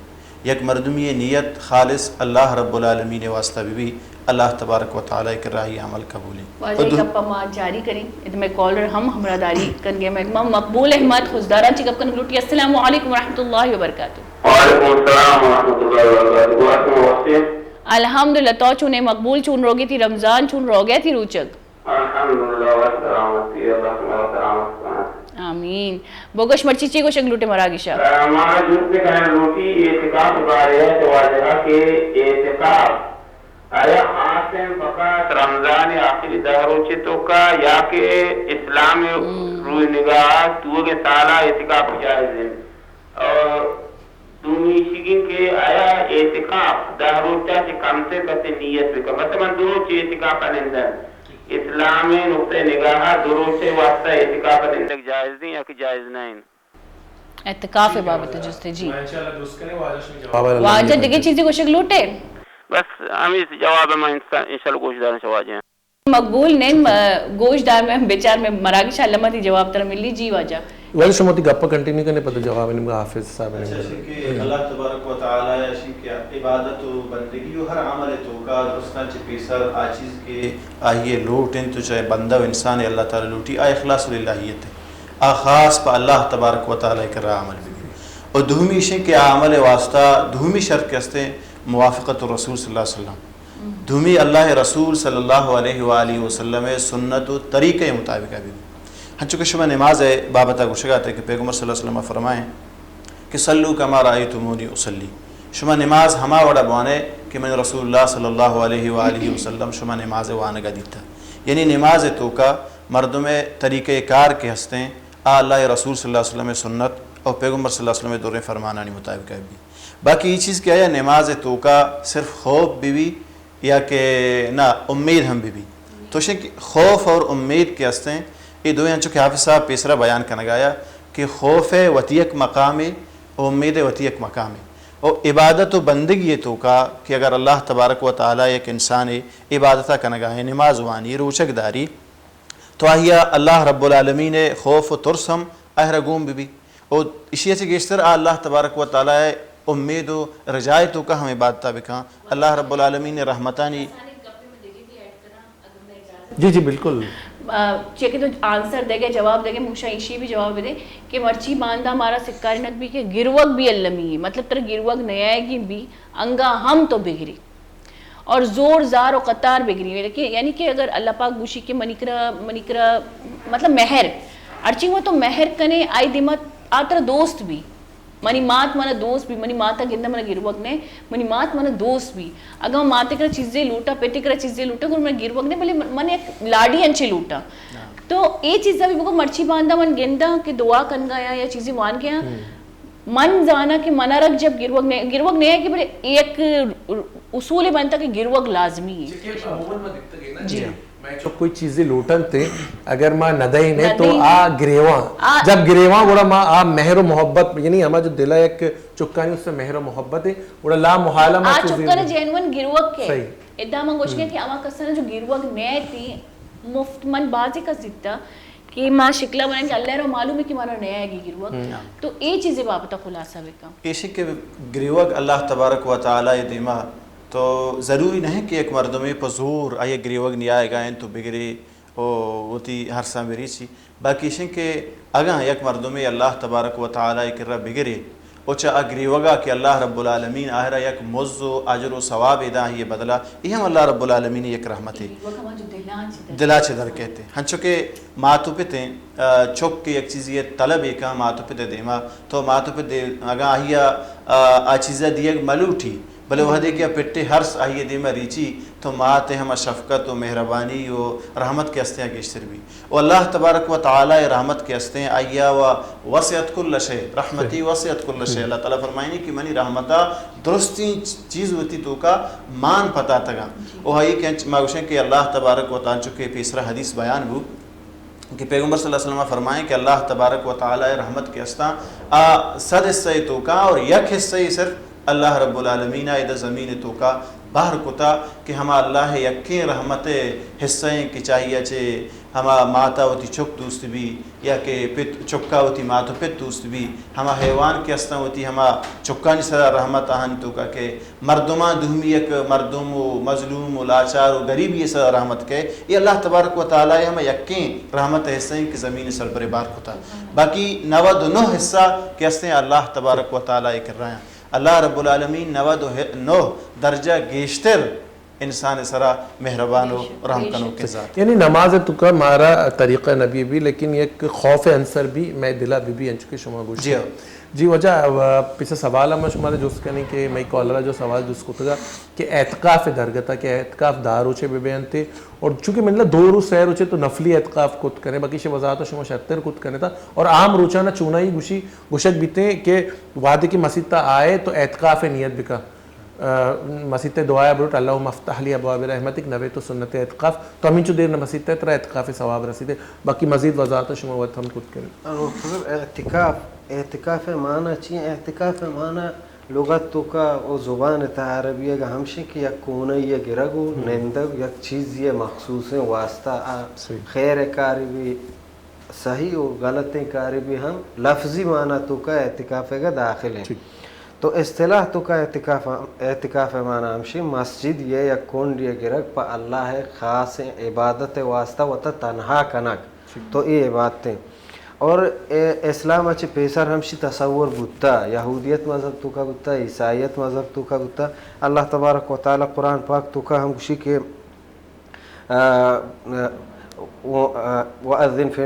یک مردمی نیت خالص اللہ رب العالمین واسطہ بہ بی، اللہ تبارک و تعالی کرا آئی عمل قبول ایں۔ واجہ، اے گپ ما جاری کریں، اد میں کالر ہم ہمراہ داری کن گئے، میں مقبول احمد خضداران چی گپ کن لوٹی۔ السلام علیکم ورحمۃ اللہ وبرکاتہ۔ وعلیکم السلام ورحمۃ اللہ وبرکاتہ۔ گوات میں واسطے۔ الحمدللہ، تو چونے مقبول، چون روگے تھی رمضان، چون روگے تھی روچگ؟ الحمدللہ، وت سلامتی، اللہ شما سلامت کنت۔ آمین۔ بگوش مرچی چی گوشگ لوٹے مراگشا؟ آ، ما جست کنگ لوٹی اعتکاف بارے ء کہ واجہ کہ اعتکاف آیا خاص ہیں فقط رمضان آخری دہ روچے توکا یا کہ اسلام ہم۔ روی نگاہ توگ سالا اعتکاف جائز ہیں؟ اور دومی ایشی کہ آیا اعتکاف دہ روچا چہ کمتر کسے نیت بکن، مثلاً دو روچ اعتکاف نندن، اسلام نقطہ نگاہ دو روچے واسطہ اعتکاف نندگ جائز دیں یا کہ جائز نہ انت؟ اعتکاف بابت جستے جی۔ واجہ دگہ چیزی گوشگ لوٹے؟ بس ہمیں جواب میں انشاءاللہ گوش دارن شواجہ۔ مقبول نین، م-، گوش دار میں بچار میں مراگش علامہ تی جواب ترا ملی جی واجہ۔ واجہ شما تی گپا کنٹینیو کنے پتہ جواب نمگا حافظ صاحب نے۔ اچھا، شکر کہ اللہ تبارک و تعالی اشی کہ عبادت و بندگی و ہر عمل توکا درستاں چہ پیسر آ چیز کہ آئی لوٹ انت تو چاہے بندہ و انسان اللہ تعالی لوٹی آ اخلاص للہیت ہے۔ آ خاص پہ اللہ تبارک و تعالی کرا عمل بگی۔ و دومی شن کہ آ عمل واسطہ دومی شرط کہ ہستے موافقت الرسول صلی اللہ علیہ وسلم۔ دومی اللہ رسول صلی اللہ علیہ و آلہ وسلم سنت و طریقہ مطابق بی۔ ہنچو کہ شما نماز بابت گوشگا تے کہ پیغمبر صلی اللہ علیہ وسلم فرمائیں کہ صلوا کما رأیتمونی اصلی، شما نماز ہما وڑا بوانے کہ من رسول اللہ صلی اللہ علیہ و آلہ وسلم شما نماز وانگا دیتا۔ یعنی نماز توکا مردم طریقہ کار کے ہستیں، آ اللہ رسول صلی اللہ علیہ وسلم سنت اور پیغمبر صلی اللہ علیہ وسلم دوریں فرمانانی مطابق بی۔ باقی یہ چیز کہ آیا نماز توکا صرف خوف بی بی یا کہ نہ امید ہم بی بی۔ تو شک خوف اور امید کہ ہستیں، یہ دوئیں انچو کہ حافظ صاحب پیسرا بیان کنگایا کہ خوف ہے وتی یک مقام ہے، امید ہے وتی یک مقام ہے۔ اور عبادت و بندگی توکا کہ اگر اللہ تبارک و تعالی یک انسان عبادت کنگا ہے، نماز وانی، روچگ داری، تو آہیا اللہ رب العالمین ء خوف و ترس ہم آہرا گون بہ بی۔ و اشی ء چہ گیشتر آ اللہ تبارک و تعالی ء امید و رجائے توکا ہم عبادتا بکاں۔ اللہ رب العالمین ء رحمتانی۔ جی، جی، بالکل۔ آ، چیا کہ تو آنسر دے گئے، جواب دے گئے، موشا ایشی بھی جواب دے کہ مرچی باندا مارا سکاری نت بھی کہ گروگ بھی المی ہے، مطلب ترا گروگ نیائے گی بھی، انگا ہم تو بگری۔ اور زور زار و قطار بگری، یعنی کہ، یعنی کہ اگر اللہ پاک گوشی کہ منی کرا، منی کرا، مطلب مہر، ہرچی وہ تو مہر کنے، آئی دیما آ ترا دوست بھی، منی مات منا دوست بھی، منی ماتا گندا منا گروگ نے، منی مات منا دوست بھی۔ اگر من ماتے کرا چیزے لوٹا، پیتے کرا چیزے لوٹا، گڑا منا گروگ نے، بلے من ایک لاڈی انچے لوٹا۔ تو اے چیزا بھی بگو مرچی باندا من گندا کہ دعا کنگا یا، یا چیزے وان گیا۔ من زاناں کہ من ء رگ جب گروگ نے، گروگ نے کہ بلے یک اصولے بنتا کہ گروگ لازمی ہے۔ جی۔ میں چک کوئی چیزے لوٹنت، اگر ما نہ دئیں تو آ گریواں۔ جب گریواں گڑا ما آ مہر و محبت، یعنی ہما جو دل ء یک چکانی اس سے مہر و محبت ہے، گڑا لا محالہ ما آ چکر جینون گروگ کے۔ ادا من گوشگے کہ ہما کسانا جو گروگ نے تی مفت من بازی کس دیتا، کہ ما شکلا بنائیں کہ اللہ رو معلوم ہے کہ مارا نیا ہے گروگ۔ تو اے چیزے بابت خلاصہ بکن۔ ایشی کہ گریوگ اللہ تبارک و تعالی دیما تو ضروری نہیں کہ یک مردمے پہ زور آئی گریوگ نیائے گا انت تو بگرے او وتی ہرساں بریچی۔ باقی ایشی کہ اگاں یک مردمے اللہ تبارک و تعالی کرا بگرے، و چہ آ گریوگا کہ اللہ رب العالمین آہرا یک مز و اجر و ثواب ادا آئی بدلا، یہ ہم اللہ رب العالمین یک رحمتے۔ دلا چہ در کہتے۔ ہنچو کہ مات و پتیں، آ، چک کہ یک چیزی طلب ایکا مات و پت دیما، تو مات و پت دے، اگاں آئی آ، آ چیزا دیگ ملوٹی، بلے وہدے کہ پٹے ہرس آئی دیما ریچی، تو مات ہما شفقت و مہربانی و رحمت کے استیں گیشتر بھی۔ و اللہ تبارک و تعالی رحمت کے استیں، آیا و وسعت کل شے، رحمتی وسعت کل شے۔ اللہ تعالی فرمائنی کہ منی رحمتا درستیں چیز وتی توکا مان پتا تگا۔ و ہئی کہ انچ ما گوشیں کہ اللہ تبارک و تعالی چکے پیسرا حدیث بیان بو کہ پیغمبر صلی اللہ علیہ وسلم فرمائیں کہ اللہ تبارک و تعالی رحمت کے استاں آ صد حصہ توکا اور یک حصہ صرف اللہ رب العالمین ادا زمین توکا بہر کتا کہ ہما اللہ یکیں رحمت حصہ ہیں کہ چاہیے چے ہما ماتا وتی چک دوست بھی، یا کہ پت، چکا وتی مات و پت دوست بی، ہما حیوان کہ استاں وتی ہما چکانی سرا رحمت آہانی توکا کہ مردماں دومی یک مردم و مظلوم و لاچار و غریبی سرا رحمت کئے، اے اللہ تبارک و تعالی ہما یکیں رحمت حصہ ہیں کہ زمین سربرے بار کتا۔ باقی نود و نو حصہ کہ استیں اللہ تبارک و تعالی کرا ہیں۔ اللہ رب العالمین نود و نو درجہ گیشتر انسان سرا مہربان و رحم کنوکیں ذات۔ یعنی نماز توکا مارا طریقہ نبی بی، لیکن یک خوف عنصر بی مئے دلا بی بی، انچو کہ شما گوشت۔ جی ہاں۔ جی واجہ، و پیسہ سوال ہم شما جست کنی کہ مئی کالرا جو سوال جست کتگا کہ اعتکاف درگتا کہ اعتکاف دہ روچے بہ بینتے، اور چونکہ من دو روچ سہ روچے تو نفلی اعتکاف کت کنے، باقی شے وضاحت شما شرتر کت کنے تا، اور عام روچانا چونائی گوشی گوشگ بیتے کہ وہدے کہ مسیت آئے تو اعتکاف نیت بکا۔ آ، مسیت ء دعا ء بلوٹ، اللهم افتح لي ابواب رحمتك، نویت سنت اعتکاف، تو ہمینچو دیر نہ مسیت ء ترا اعتکاف ثواب رسیتے۔ باقی مزید وضاحت شما وت ہم کت کن۔ اعتکاف، اعتکاف ء معنی چی؟ اعتکاف ء معنی لغت توکا و زبان تہا عربی ء ہمشی کہ یک کونہ ء گرگ و نندگ، یک چیزی ء مخصوصیں واسطہ آ صحیح۔ خیر کاری بھی صحیح و غلطیں کارے بھی ہم لفظی معنی توکا اعتکاف ء داخل ہیں۔ ٹھیک۔ تو اصطلاح توکا اعتکاف، اعتکاف ء معنی ہمشی مسجد یا یک کنڈ یا گرگ پہ اللہ ء خاص عبادت ء واسطہ وتا تنہا کنگ۔ ٹھیک۔ تو اے عبادت ہیں۔ اور اے اسلام ء چہ پیسر ہمشی تصور بوتا، یہودیت مذہب توکا بوتا، عیسائیت مذہب توکا بوتا۔ اللہ تبارک و تعالی قرآن پاک توکا ہم گوشی کہ آ، آ، و-، آ، وَأَذِّن فِي،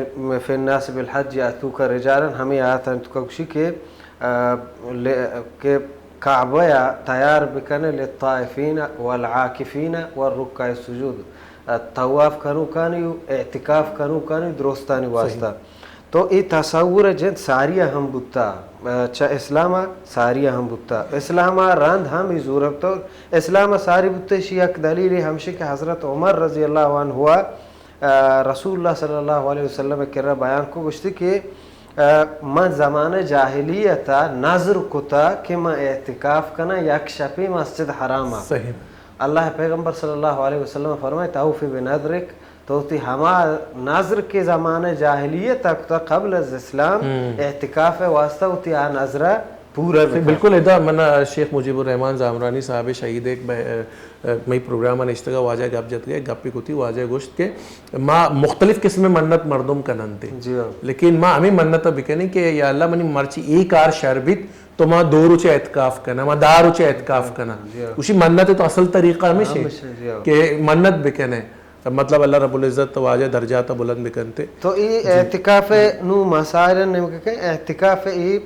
فِي النَّاسِ بِالْحَجِّ يَأْتُوكَ رِجَالًا، ہمے آیات انت کہ گوشی کہ، آ، لے-، کہ کعبہ یا تیار بکنے للطائفین والعاکفین والرکع السجود، آ، طواف کنوکانی و اعتکاف کنوکانی درستانی واسطہ۔ صحیح۔ تو اے تصور ء جند ساری ء ہم بوتا، آ، چہ اسلام ء ساری ء ہم بوتا۔ اسلام ء رند ہم اے زورگ تو اسلام ء ساری بوتا، ایشی یک دلیلے ہمشی کہ حضرت عمر رضی اللہ عنہ ء، آ، رسول اللہ صلی اللہ علیہ وسلم ء کرا بیان کو گوشتی کہ، آ، من زمانہ جاہلیت ء نذر کتا کہ من اعتکاف کناں یک شپے مسجد حرام ء۔ صحیح۔ اللہ ء پیغمبر صلی اللہ علیہ وسلم فرمائے، "اوف بنذرک"، تو وتی ہما نذر کہ زمانہ جاہلیت ء کتا قبل از اسلام، ہم۔ اعتکاف ء واسطہ وتی آ نذر ء پورا بکن۔ بالکل، ادا من شیخ مجیب الرحمن زامرانی صاحب شہید ایک بہ-، مئی پروگرام ء نشتگ ء واجہ گپ جتگ ء گپے کتی، واجہ گوشت کہ ما مختلف قسم منت مردم کننتے، جی ہاں۔ لیکن ما ہمیں منت ء بکنیں کہ یا اللہ منی مرچی اے کار شر بیت تو ما دو روچ اعتکاف کناں، ما دہ روچ اعتکاف کناں۔ جی ہاں۔ اسی منت تو اصل طریقہ ہمیش ہے ہمیش ہے، جی ہاں۔ کہ منت بکنے۔ مطلب اللہ رب العزت واجہ درجات بلند بکنتے۔ تو ای جی۔ اعتکاف نو مسائل نمک کہ اعتکاف ای،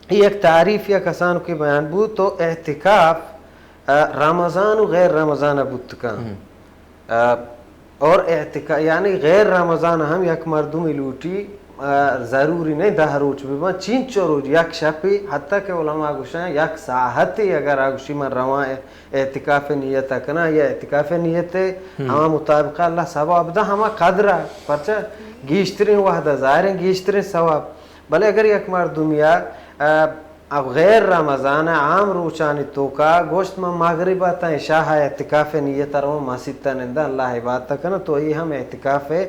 ای یک تعریف یا کسان کی بیان بو تو اعتکاف، آ، رمضان و غیر رمضان بوت کن۔ ہم۔ آ، اور اعتکاف یعنی غیر رمضان ہم یک مردمی لوٹی، آ، ضروری نہیں دہ روچ ببن، چینچو روچ یک شپی، حتی کہ علماء گوشن یک ساعتی اگر آ گوشی من رواں اعتکاف نیت ء کناں یا اعتکاف نیت ء ہم۔ ہما مطابق اللہ ثواب دا ہما قدر ء، پرچہ گیشترین وحد ء ظاہریں گیشترین ثواب۔ بلے اگر یک مردمی ء، ء، ء غیر رمضان ء عام روچانی توکا گوشت من مغرب ء تاں عشاء ء اعتکاف نیت ء رواں مسیت ء ننداں اللہ عبادت ء کناں تو اے ہم اعتکاف ء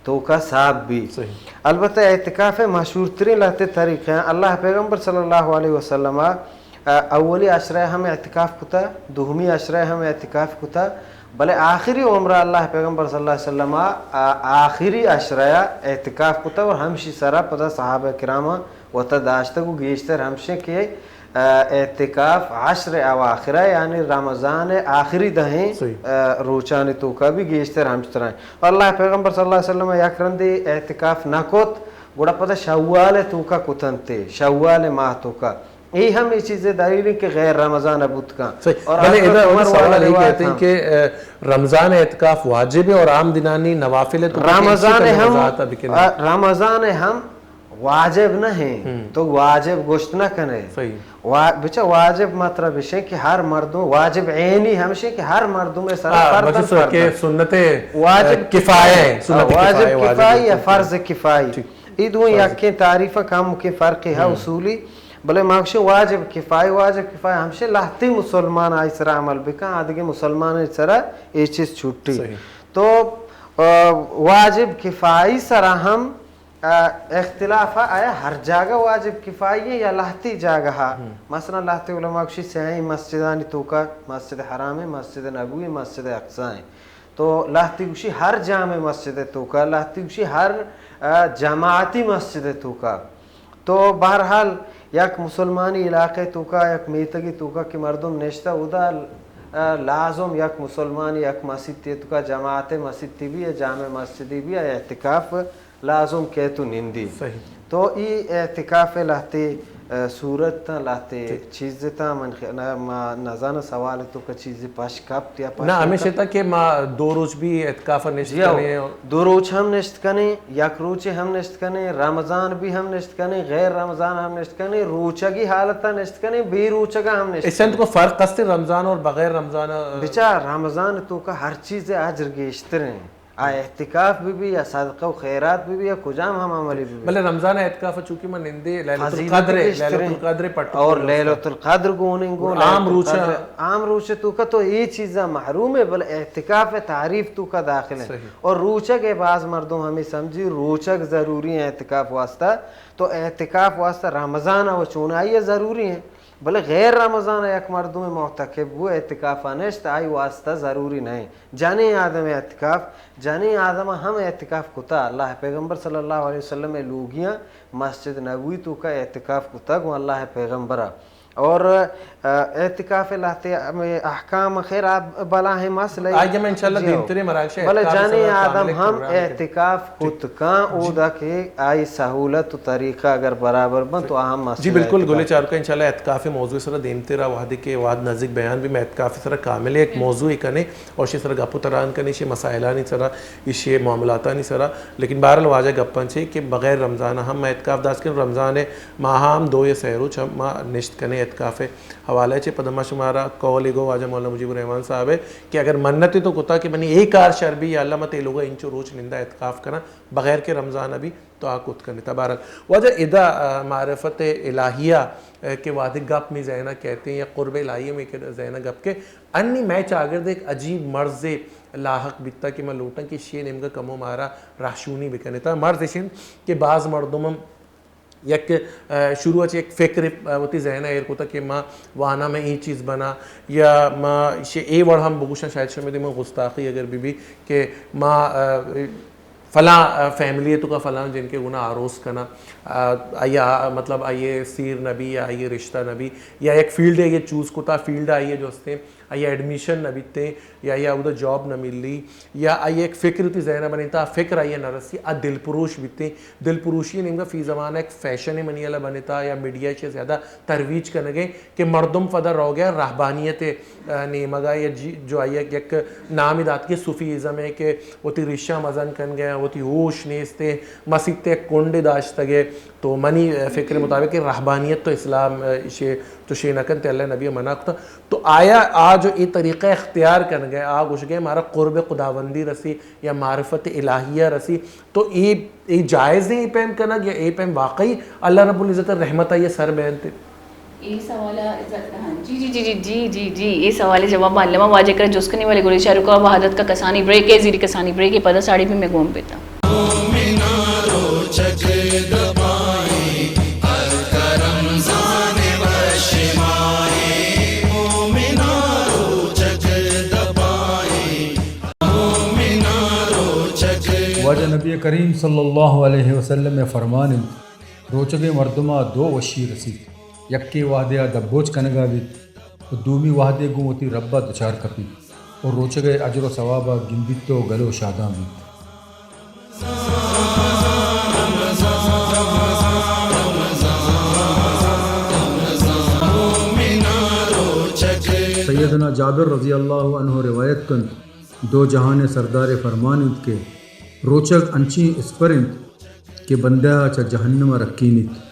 توکا ثابت بی۔ صحیح۔ البتہ اعتکاف ء مشہور ترین لہتے طریقہ ہیں۔ اللہ پیغمبر صلی اللہ علیہ وسلم ء، ء، اولی عشرہ ہم اعتکاف کتا، دومی عشرہ ہم اعتکاف کتا، بلے آخری عمرہ اللہ پیغمبر صلی اللہ علیہ وسلم ء، ء، آخری عشرہ اعتکاف کتا اور ہمشی سرا پدا صحابہ کرام وتا داشتگ و گیشتر ہمشیں کہ ء، اعتکاف عشر اواخر ء، یعنی رمضان ء آخری دہیں، صحیح۔ ء، روچانی توکا بھی گیشتر ہمشترائیں۔ اللہ پیغمبر صلی اللہ علیہ وسلم ء یک رندے اعتکاف نہ کت، گڑا پدا شوال ء توکا کتنتے، شوال ء ماہ توکا۔ اے ہم اے چیز دلیل کہ غیر رمضان ء بوت کن۔ صحیح۔ اور بلے حضرت ادا عمر سوال والا یہ روایت کہتے ہیں ہم۔ کہ، ء، رمضان اعتکاف واجب ہے اور عام دنانی نوافل ہے، تو رمضان اے چی ہم، وضاحت ابھی کریں؟ ء، رمضان اے ہم واجب نہ ہیں، ہم۔ تو واجب گوشت نہ کنے۔ صحیح۔ وا-، بچہ واجب مطلب اشیں کہ ہر مردم، واجب عینی ہمشیں کہ ہر مردم سر ہاں، فرض بچہ ہم سو فرض کہ ہے۔ سنت، واجب ء، کفایہ ہے، سنت ہاں، واجب کفایہ، واجب کفایہ یا کفایہ۔ فرض کفایہ۔ ٹھیک۔ اے دوئیں فرض۔ یکیں تعریف کم کے فرق ہے ہم۔ اصولی، بلے ما گوشیں واجب کفایہ، واجب کفایہ ہمشیں لہتے مسلمان آئی سرا عمل بکن، آدگے مسلمان سرا اے چیز چھٹی۔ صحیح۔ تو، ء، واجب کفائی سرا ہم، آ، اختلاف ءَ آیا ہر جاگہ واجب کفائی ہے یا لہتی جاگہ ءَ؟ ہم۔ مثلاً لہتے علماء گوشی سیاہیں مسجدانی توکا، مسجد حرام ہے، مسجد نبوی، مسجد اقصی ہیں۔ تو لہتی گوشی ہر جامع مسجد توکا، لہتی گوشی ہر، آ، جماعتی مسجد توکا۔ تو بہرحال یک مسلمانی علاقے توکا، یک میتگی توکا کہ مردم نشتہ، اودا، آ، لازم یک مسلمانی یک مسیتی توکا، جماعت مسیتی بھی یا جامع مسجدی بھی یا اعتکاف لازم کئیت و نندی۔ صحیح۔ تو ای اعتکاف لہتے، آ، صورت تاں، لہتے ٹھیک۔ چیز تاں، من خ-، نہ، ما نزاناں سوال توکا چیزی پش کپت یا پش نہ، نہ ہمیش کپت۔ اتاں کہ ما دو روچ بھی اعتکاف نشت جی ہو۔ کنیں۔ دو روچ ہم نشت کنیں، یک روچے ہم نشت کنیں، رمضان بھی ہم نشت کنیں، غیر رمضان ہم نشت کنیں، روچگی حالتا نشت کنیں، بے روچگا ہم نشت اس انت کنیں۔ کو فرق است رمضان اور بغیر رمضان؟ بچار، رمضان توکا ہر چیز اجر گیشتر ہیں۔ آ اعتکاف بہ بی یا صدقہ و خیرات بہ بی یا کجام ہم عملی بہ بی۔ بلے رمضان ء اعتکاف ء چونکہ من نندے لیلۃ فضیلت القدر ء، گیشتریں۔ لیلۃ القدر ء پٹ اور کت لیلۃ القدر گون انگو اور عام روچ ء۔ عام روچ ء توکا تو اے چیزاں محروم ہے، بلے اعتکاف ء تعریف توکا داخل ہیں۔ صحیح۔ اور روچگ ء باز مردم ہمیں سمجھی روچگ ضروری ہیں اعتکاف واسطہ، تو اعتکاف واسطہ رمضان ء و چونائی ء ضروری ہیں۔ بلے غیر رمضان ء یک مردم معتکف بو، اعتکاف ء نشت، آئی واسطہ ضروری نہ انت۔ جنیں آدم اعتکاف، جنیں آدم ہم اعتکاف کتا، اللہ پیغمبر صلی اللہ علیہ وسلم ء لوگیاں مسجد نبوی توکا اعتکاف کتا گوں اللہ پیغمبر ء۔ اور، ا، اعتکاف لہتے ہمیں احکام خیر آ بلاہیں مسئلہ آئی ہم انشاءاللہ جی ہو۔ دیمتریں مراگش بلے اعتکاف جنیں سرا آدم کاملیں ہم پروگرام کے۔ اعتکاف کت کاں، اودا کہ آئی سہولت و طریقہ اگر برابر بنت تو آ ہم مسئلہ جی بالکل، اعتکاف گلیں چاروکاں، انشاءاللہ اعتکاف موضوع سرا دیمترا وہدے کہ وہد نزدیک بیان بی، میں اعتکاف سرا کامل ایک موضوع کنیں اور اشی سرا گپ و تران کنیں، اشی مسائلانی سرا، اشی معاملاتانی سرا، لیکن بہرحال واجہ گپاں چے کہ بغیر رمضان ہم میں اعتکاف داشت کنیں، رمضان ماہ ہم دو یا سہ روچ ہم ما نشت کنیں اعتکاف حوالہ چے، پدا ما شمارا قول گو واجہ مولانا مجیب الرحمن صاحب ہے کہ اگر منت تو کتا کہ منی اے کار شر بی یا اللہ مت اے لوگا انچو روچ نندا اعتکاف کنا، بغیر کہ رمضان ء بی تو آ کت کنیت۔ بہرحال واجہ ادا، آ، معرفت الہیہ، آ، کہ وہدے گپ می ذہن ء کئیت یا قرب الہیہ می کہ ذہن ء گپ کہ انی مئے چاگرد ایک عجیب مرضے لاحق بیتا کہ من لوٹاں کہ اشی نیمگا کمو مارا رہشونی بکنیت۔ مرض اش انت کہ باز مردم ہم یک، آ، شروع ء چہ یک فکر، آ، وتی ذہن ء ایر کتگ کہ ما واناں، من اے چیز بناں یا ما ایشی اے وڑ ہم بگوشاں، شاید شمئے دیما گستاخی اگر بہ بی کہ ما، آ، فلاں، آ، فیملی ء توکا فلاں جنکے گونا آروس کناں، آ، آئی ء، مطلب، آئی ء سیر نہ بی یا آئی ء رشتہ نہ بی یا یک فیلڈ ء آئی ء چوز کتا، فیلڈ ء آئی ء جو استیں آئی ء ایڈمیشن نہ بیتیں یا آئی ء اودا جاب نہ ملی یا آئی ء یک فکر وتی ذہن ء بنیتا، آ فکر آئی ء نہ رسی، آ دلپروش بیتیں۔ دلپروشی ء نیمگا فی زمانہ یک فیشنے منی ہیالا بنیتا یا میڈیا چہ زیادہ ترویج کنگے کہ مردم پدا روگے رہبانیت ء، آ، نیمگا یا جی، جو آئی ء یک نامے داتگے صوفی ازم ء کہ وتی ریشاں مزن کنگے، وتی ہوش نیستیں، مسیت ء یک کنڈے داشتگے۔ تو منی، آ، فکر مطابق کہ رہبانیت تو اسلام، آ، ایشی چشیں نہ کنت، اللہ نبی ء منع کتا۔ تو آیا آ جو اے طریقہ اختیار کنگے، آ گوشگے مارا قرب خداوندی رسی یا معرفت الہیہ رسی، تو اے، اے جائز ہیں اے پیم کنگ یا اے پیم واقعی اللہ رب العزت ء رحمت آئی ء سر بینت؟ اے سوال ء عزت، ہاں، جی، جی، اے سوال ء جواب معلم ء واجہ کرا جست کنی، ولے گلیں چاروکاں وہداتکا کسانی بریک ء، زیری کسانی بریک ء پدا ساڑی بی میں گون بیتا۔ مومناں روچگ دپائیں، ہلکا رمضان وش ماہیں۔ مومناں روچگ دپائیں، مومناں روچگ۔ واجہ نبی کریم صلی اللہ علیہ وسلم ء فرمان انت، روچگیں مردما دو وشی رسیت، یکے وہدے آ دبوچ کنگا بیت، و دومی وہدے گوں وتی رب ء دچار کپیت و روچگ ء اجر و ثواب ء گندیت و گل و شادان بیت۔ سیدنا جابر رضی اللہ عنہ روایت کنت، دو جہان ء سردار ء فرمان انت کہ روچگ انچیں اسپر انت کہ بندہ ء چہ جہنم ء رکینیت۔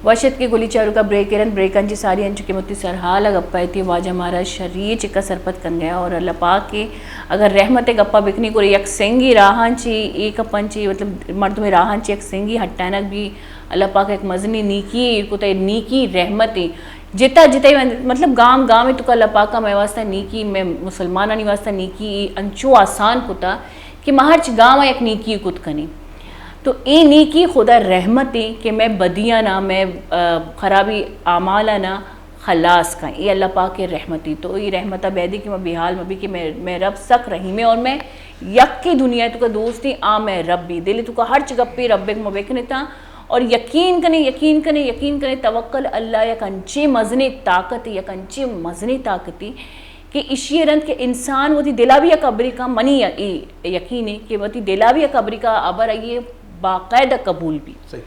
وش اتکے گلی چاروکاں، بریک ءَ رند، بریکاں چہ ساری انچو کہ متی سرحال ءَ گپا ایتی، واجہ مارا شری ءَ چکا سرپد کنگا اور اللہ پاک ءَ اگر رحمت ءِ گپا بکنی گڑا یک سنگی راہاں چی اے کپاں چی، مطلب مردم راہاں چی یک سنگی ہٹانک بی، اللہ پاک ءَ یک مزنی نیکی ایر کتا، اے نیکی رحمت ایں۔ جتا جتا مطلب گام گام ءِ توکا اللہ پاک ءَ مئے واسطہ نیکی، مئے مسلمانانی واسطہ نیکی اے انچو آسان کتا کہ ما ہرچ گام ءَ یک نیکی کت کنیں۔ تو اے نیکی خدا رحمت ایں کہ مئے بدیاں نا، مئے، آ، خرابی اعمالاں نا خلاص کن۔ اے اللہ پاک ءِ رحمت ایں۔ تو اے رحمت ءَ بیدے کہ ما بے حال مبی کہ مئے، مئے رب سک رحیم ایں اور مئے یکے دنیا ءِ توکا دوست ایں، آ مئے رب ایں۔ دل ءِ توکا ہرچ گپے رب ءَ ما بکنتاں اور یقین کنیں، یقین کنیں، یقین کنیں، توکل اللہ یک انچیں مزنیں طاقت ایں، یک انچیں مزنیں طاقت ایں کہ ایشی ءَ رند کہ انسان وتی دل ءَ بھی یک ہبرے کن، منی اے یقین ایں کہ وتی دل ءَ بھی یک ہبرے کن، ہبر آئی ءَ باقاعدہ قبول بی۔ صحیح۔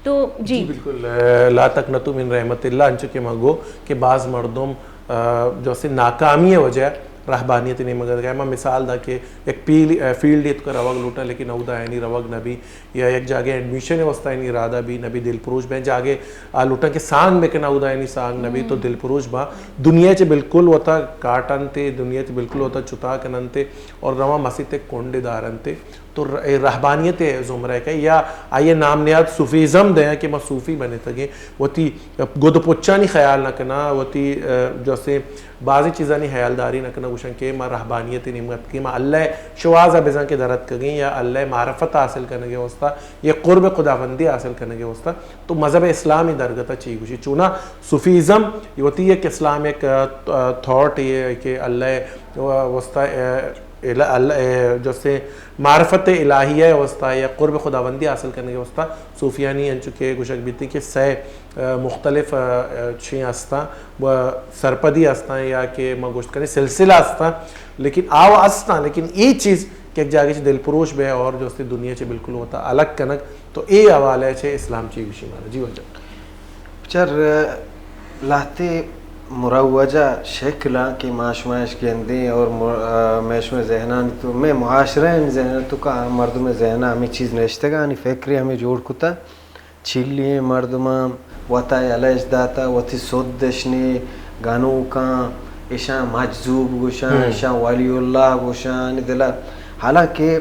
تو جی۔ جی بالکل، آ، لا تقنطوا من رحمت اللہ، انچو کہ ما گو کہ باز مردم، آ، جو سے ناکامی ءِ وجہ رہبانیت ءِ نیمگ ءَ، ما مثال دا کہ یک پیل-، آ، فیلڈ ءِ توکا روگ لوٹاں لیکن اودا آیانی روگ نہ بی، یا یک جاگہ ایڈمیشن ءِ واسطہ آیانی ارادہ بی نہ بی، دلپروش بیں، جاگہ آ لوٹاں کہ سانگ بکناں، اودا آیانی سانگ نہ بی تو دلپروش باں۔ دنیا چہ بالکل وتا کاٹنت، دنیا چہ بالکل وتا چتا کننت اور رواں مسیت ءِ کنڈ ءَ دارنت۔ تو ر-، اے رہبانیت ءِ زمرہ ءَ کئے یا آئی ءِ نام نیاد صوفیزم دیاں کہ ما صوفی بنتگیں، وتی گد پچانی خیال نہ کناں، وتی، آ، جو سے بازیں چیزانی ہیالداری نہ کناں، گوشاں کہ ما رہبانیت ءِ نیمگ ءَ اتکیں، ما اللہ ءِ شوہاز ءَ بزاں کہ در اتکگیں یا اللہ ءِ معرفت حاصل کنگ ءِ واسطہ یا قرب خداوندی حاصل کنگ ءِ واسطہ۔ تو مذہب اسلام ءِ درگت ءَ چی گوشی؟ چوناں صوفیزم وتی یک اسلام یک، آ، آ، تھاٹ اے کہ اللہ ءِ واسطہ، آ، الہ-، الہ-، اے، جو سے معرفت الہیہ ءِ واسطہ یا قرب خداوندی حاصل کنگ ءِ واسطہ صوفیانی انچو کہ گوشگ بیتی کہ سئے، آ، مختلف، آ، آ، چی ہستاں و سرپدی ہستاں یا کہ ما گوشت کنیں سلسلہ ہستاں، لیکن آو ہستاں، لیکن اے چیز کہ یک جاگہ چہ دلپروش بے اور جو سے دنیا چہ بالکل وتا الگ کنگ، تو اے حوالہ چہ اسلام چی گوشی مارا؟ جی واجہ۔ بچار، لہتے مروجہ شکلاں کہ ما شما اش گندیں اور مر-، آ، مئے شمئے ذہنانی تو، مئے معاشرہ آنی ذہن تو کا مردم ذہن ہمیں چیز نشتگا، آنی فکر ہمیں جوڑ کتا۔ چلی ایں مردماں وتا یلہ اش داتا، وتی سد اش نے، گنوکاں، اشاں مجذوب گوشاں، ہم۔ اشاں ولی اللہ گوشاں، آنی دلا۔ حالانکہ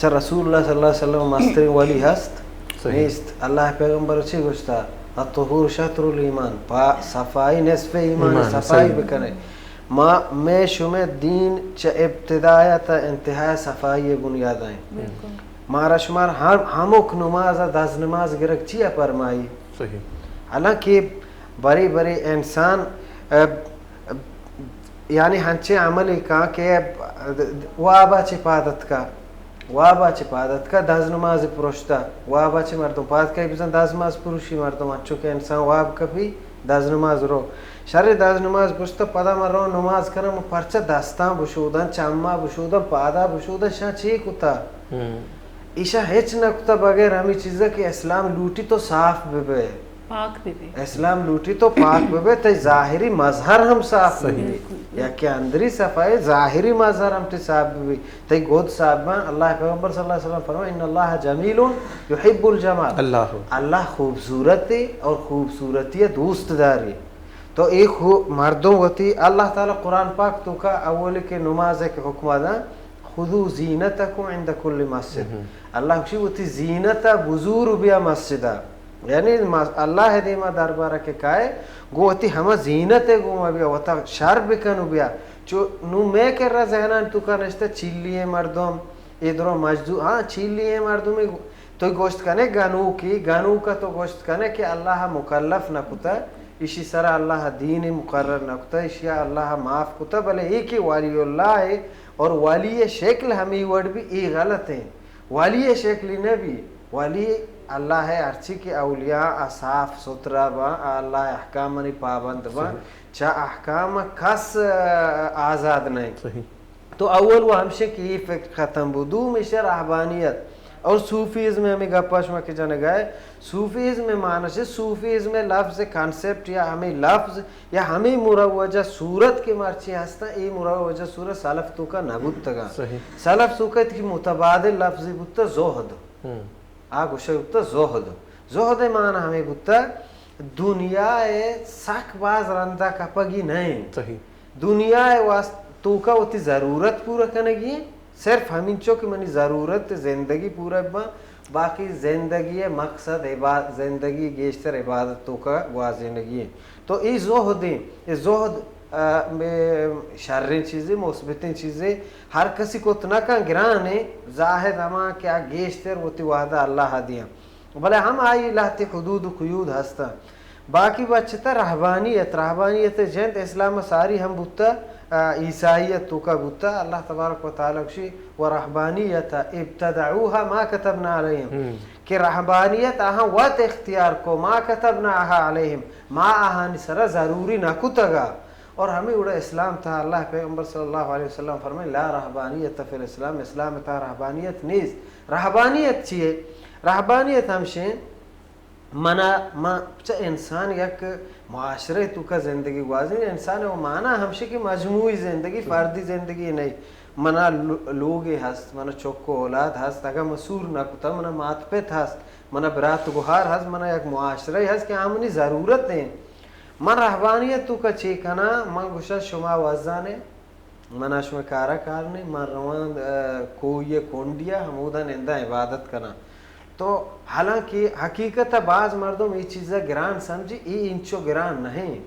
چہ رسول اللہ صلی اللہ علیہ وسلم مستریں ولی ہست؟ صحیح۔ نیست۔ اللہ پیغمبر چی گوشتا؟ الطہور شطر الایمان، پا-، صفائی نصف ایمان، ایمان، صفائی صحیح۔ بکنے۔ ما، مئے شمئے دین چہ ابتدایا تا انتہایا صفائی بنیادا ایں۔ بالکل۔ مارا شمار ہم-، ہمک نماز دز نماز گرگ چیا پرمائی؟ صحیح۔ حالانکہ برے برے انسان، ا، یعنی ہنچیں عملے کاں کہ وابا چہ پاد اتکا، وابا چہ پاد اتکا، دز نماز پروشتا، وابا چہ مردم پاد کئی بزن دز نماز پروشی مردم، انچو کہ انسان واب کپی، دز نماز رو۔ شر دز نماز پروشتا، پدا من رو نماز کناں، من پرچا دستاں بشوداں، چماں بشوداں، پادا بشوداں، شاں چی کتا؟ ہم۔ ایشاں ہچ نہ کتا بغیر ہمیں چیزا کہ اسلام لوٹی تو صاف ببے۔ پاک بہ بے۔ اسلام لوٹی تو پاک بہ بے، تئی ظاہری مظہر ہم صاف بہ بے۔ صحیح۔ یا کہ اندری صفائی، ظاہری مظہر ہم تئی صاف بہ بے۔ تئی گد صاف بان، اللہ پیغمبر صلی اللہ علیہ وسلم فرمائے، ان اللہ جمیل یحب الجمال۔ اللہ۔ اللہ خوبصورت ہے اور خوبصورتی دوست داری۔ تو اے خو-، مردم وتی، اللہ تعالی قرآن پاک تو کا اول کے نماز کے حکم دا، خذوا زینتکم عند کل مسجد۔ ہم۔ اللہ گوشی وتی زینت بزور بیا مسجد۔ یعنی ما-، اللہ ء دیما دربار ء کہ کائے، گوں وتی ہما زینت ء گوما بیا، وتا شر بکن و بیا۔ چو نوں مئے کرا ذہنان توکا نشتہ چیلی ئیں مردم، اے درو مجذوب، ہاں، چیلی ئیں مردمے، تو گوشت کنے گنوکی، گنوک تو گوشت کنے کہ اللہ مکلف نہ کتہ، ایشی سرا اللہ دین مقرر نہ کتہ، ایشیا اللہ معاف کتہ، بلے اے کہ ولی اللہ ہے اور ولی شکل ہمیں وڑ بھی، اے غلط ہیں۔ ولی شکلی نہ بی، ولی اللہ ء ہرچی کہ اولیاء ء صاف ستھرا باں، آ اللہ ء احکامانی پابند باں، صحیح۔ چہ احکام کس، آ، آزاد نہ انت۔ صحیح۔ تو اول و ہمشہ کہ یہ فکر ختم بو، دوم ایشی رہبانیت اور صوفیزم ہمیں گپا شما کہ جنگائے، صوفیزم معنی چہ، صوفیزم لفظ، کانسپٹ یا ہمیں لفظ یا ہمے مروجہ صورت کہ مرچی ہستاں، اے مروجہ صورت سلف توکا نہ بوتگاں۔ صحیح۔ سلف توکا اتکی متبادل لفظی بوتہ زہد۔ ہم۔ آ گوشگ بوتہ زہد۔ زہد معنی ہمے بوتہ دنیا ء سک باز رندا کپگی نہ انت۔ صحیح۔ دنیا ء واست-، توکا وتی ضرورت پورا کنگی انت، صرف ہمینچو کہ منی ضرورت زندگی پورا باں، باقی زندگی ء مقصد عبا-، زندگی گیشتر عبادت توکا گوازینگی انت۔ تو ای زہد انت، ای زہد، آ، مے-، شریں چیزے، مثبتیں چیزے، ہر کسی کت نہ کن، گران انت۔ زاہد ہما کہ آ گیشتر وتی وہدا اللہ ء دیاں۔ بلے ہم آئی لہتے حدود و قیود ہستاں۔ باقی بچتا رہبانیت، رہبانیت جند اسلام ساری ہم بوتا، آ، عیسائیت توکا بوتا۔ اللہ تبارک و تعالی گشی، "و رہبانیت ابتدعوها ما كتبنا عليهم۔" ہم۔ کہ رہبانیت آہاں وت اختیار کو، "ما كتبناها عليهم"، ما آہانی سرا ضروری نہ کتگا۔ اور ہمیں وڑا اسلام تہا اللہ پیغمبر صلی اللہ علیہ وسلم فرمائے، "لا رہبانیت فی الاسلام"، اسلام تہا رہبانیت نیست۔ رہبانیت چیے؟ رہبانیت ہمشیں، منا، ما چہ انسان یک معاشرے توکا زندگی گوازین، انسان و مانا ہمشی کہ مجموعی زندگی، فردی زندگی نہیں۔ منا لو-، لوگے ہست، منا چک و اولاد ہست، اگاں من سور نہ کتا، منا مات پت ہست، منا برات گہار ہست، منا یک معاشرے ہست کہ آ منی ضرورت ہیں۔ من رہبانیت توکا چے کناں؟ من گوشاں شما وزانے، منا شما کارا کار نہیں، من رواں، آ، کوئی کنڈیا ہمودا ننداں عبادت کناں۔ تو حالانکہ حقیقت باز مردم یہ چیزا گران سمجھی، یہ انچو گران نہیں۔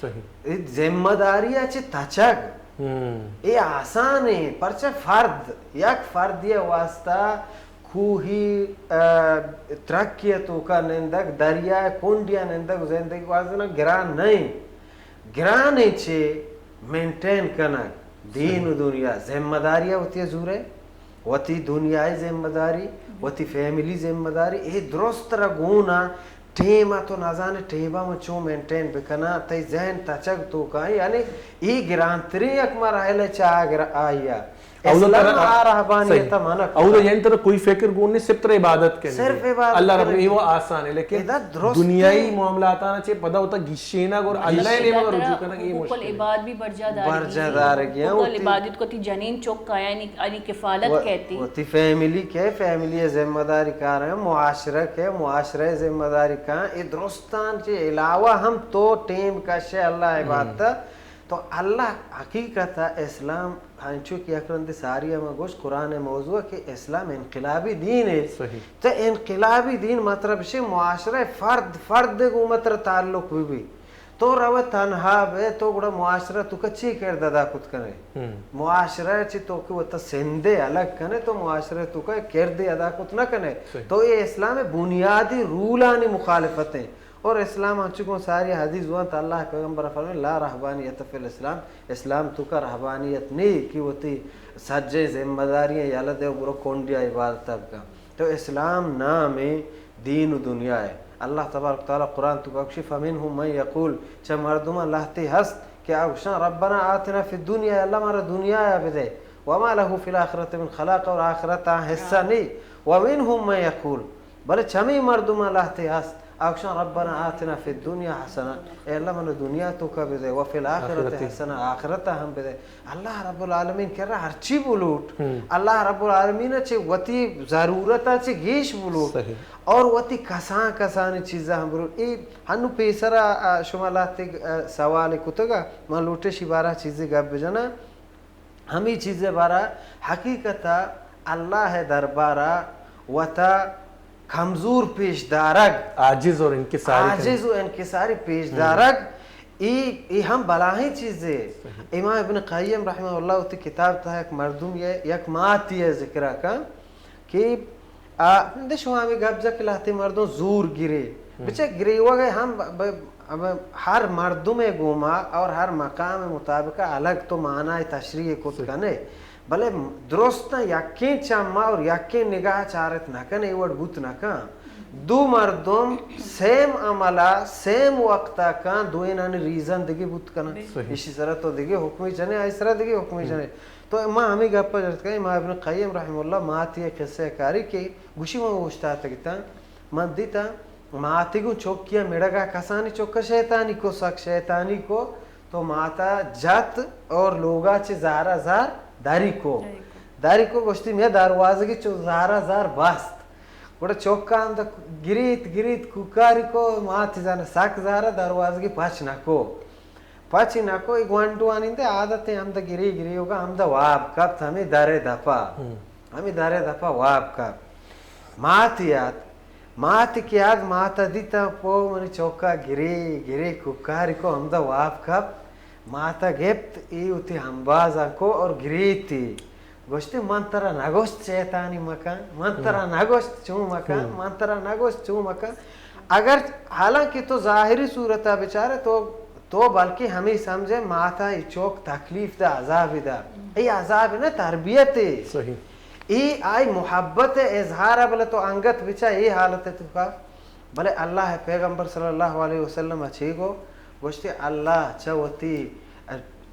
صحیح۔ یہ ذمہ داری چہ تچگ۔ ہم۔ یہ آسان ہے، پرچہ فرد، یک فردی واسطہ کوہی، آ، ترکی توکا نندگ، دریائے کنڈیا نندگ، زندگی گوازنا گران نہیں۔ گران چے مینٹین کنگ، دین و دنیا، ذمہ داری وتی زورے، وتی دنیای ذمہ داری، وتی فیملی ذمہ داری، اے درست را گونا ٹیم تو نزانے ٹیما من چون مینٹین بکناں، تئی ذہن تچگ توکا، یعنی اے گرانترین یک مرحلہ چا آئی۔ اودا اسلام ترا، آ رہبانیت صحیح۔ منع کتا۔ اودا یعنی ترا کوئی فکر گون نہیں، صرف ترا عبادت کرنی صرف ہے۔ عبادت اللہ رب کرنی۔ اے وہ آسان ہے، لیکن ادا درست دنیائی ہے۔ معاملاتاں چے پدا ہوتا گیشینگ اور اللہ گیشینگ نیمگ ترا رجوع کرنا، یہ حقوق مشکل ہے۔ العباد بھی برجا دارگی۔ برجا دارگی، ہاں، حقوق ہوتی۔ العبادت کو تی جنین چوک کا یعنی، یعنی کفالت و-، کہتی۔ ہوتی فیملی کے، فیملی ذمہ داری کار ہے، معاشرہ کے، معاشرہ ذمہ داری کا، یہ درستان چے علاوہ ہم تو ٹیم کشے اللہ عبادت۔ تو اللہ حقیقت اسلام انچو کہ یک رندے ساری ہم گوشت، قرآن موضوع کہ اسلام انقلابی دین ہے۔ صحیح۔ تو انقلابی دین مطلب شے معاشرہ فرد، فرد گو متر تعلق بھی بھی۔ تو رو تنہا بے تو گڑا معاشرہ تو کا چی کرد ادا کت کنے؟ ہم۔ معاشرہ چی تو کہ وتا سندے الگ کنے تو معاشرہ تو کا کرد ادا کت نہ کنے۔ صحیح۔ تو یہ اسلام بنیادی رولانی مخالفت ہیں۔ اور اسلام انچو کہ ساری حدیث وانت، اللہ پیغمبر فرمائے، "لا رہبانیت فی الاسلام"، اسلام تو کا رہبانیت نہیں کہ وتی سجے ذمہ داریاں یلہ دے و برو کنڈیا عبادت بکن۔ تو اسلام نام دین و دنیا ہے۔ اللہ تبارک تعالی قرآن تو کا گوشی، "فمنهم من یقول"، چہ مردم لہتے ہست کہ آ گوشاں، "ربنا آتنا فی الدنیا"، اللہ مارا دنیا بدے، "وما له فی الآخرۃ من خلاق"، اور آخرت آ حصہ نہیں۔ "ومنهم من یقول"، بلے چمی مردماں لہتے ہست، آ گوشاں، "ربنا آتنا فی الدنیا حسنہ"، اے اللہ من دنیا تو کا بدے، "وفی الآخرۃ آخرت۔ حسنہ"، آخرت ہم بدے۔ اللہ رب العالمین کرا ہرچی بلوٹ، ہم۔ اللہ رب العالمین چے وتی ضرورت چے گیش بلوٹ۔ صحیح۔ اور وتی کسان کسانی چیزاں ہم بلوٹ۔ اے ہنو پیسرا، آ، شما لہتے، آ، سوال کتگا، من لوٹے شی بارہ چیزے گپ بجنا۔ ہمے چیزے بارا حقیقتا اللہ دربارا وتا کمزور پیش دارگ، عاجز اور انکساری کنگ۔ عاجز و انکساری پیش ہم۔ دارگ، ای، ای ہم بلاہیں چیزے۔ صحیح۔ امام ابن قیم رحمہ اللہ وتی کتاب تہا یک مردم یہ، یک ماتی ذکر کن کہ آ، دے شما ہمے گپ جا کہ لہتے مردم زور گرے۔ ہم۔ بچہ گریوگ ء ہم ب-، ب-، اب ہر مردم ء گوما اور ہر مقام ء مطابق الگ تو معنی تشریح کت صحیح۔ کنے۔ بلے درست یکیں چما اور یکیں نگاہ چارت نہ کنے، اے وڑ بوت نہ کن۔ دو مردم سیم عملا سیم وقتا کن، دوئینانی ریزن دگہ بوت کنن۔ صحیح۔ ایشی سرا تو دگہ حکمی جنے، آئی سرا دگہ حکمی ہم۔ جنے۔ تو ما ہمے گپ ء جت کن، امام ابن قیم رحمہ اللہ ماتی ء قصہ کاری کہ گوشی من اوشتاتگ اتاں، من دیتاں ماتی گوں چکی ء مڑگ ء کسانی چک ء شیطانی کو، سک شیطانی کو، تو ماتا جت اور لوگا چہ زارا زار دری کو۔ دری کو۔ دری کو گوشتی میا دروازگی چو زارا زار بست۔ گڑا چوکا ہمدا گریت، گریت، کوکاری کو، مات زن سک زارا، دروازگی پچ نکو۔ پچ نکو، ای گونڈوانی دے عادت ہے، ہمدا گری، گری ہوگا، ہمدا واب کپت، ہمیں درے دپا۔ ہمیں درے دپا واب کپت۔ مات یات، مات کہ یات، مات دیتا پو منی چوکا گری، گری، کوکاری کو، ہمدا واب کپت۔ ماتا گپت، ای وتی ہمبازاں کو اور گریتی۔ گوشتی، من ترا نگوشت شیطانی مکن، من ترا نگوشت چون مکن، من ترا نگوشت چون مکن۔ اگر حالانکہ تو ظاہری صورتا بچارے تو، تو بلکہ ہمیں سمجھے ماتا ای چوک تکلیف دا، عذاب دا۔ ای عذاب نہ، تربیت ہے۔ صحیح۔ ای آئی محبت اظہار، بلے تو انگت بچا ای حالت تو کا۔ بلے اللہ پیغمبر صلی اللہ علیہ وسلم چی گو؟ گوشتی، اللہ چہ وتی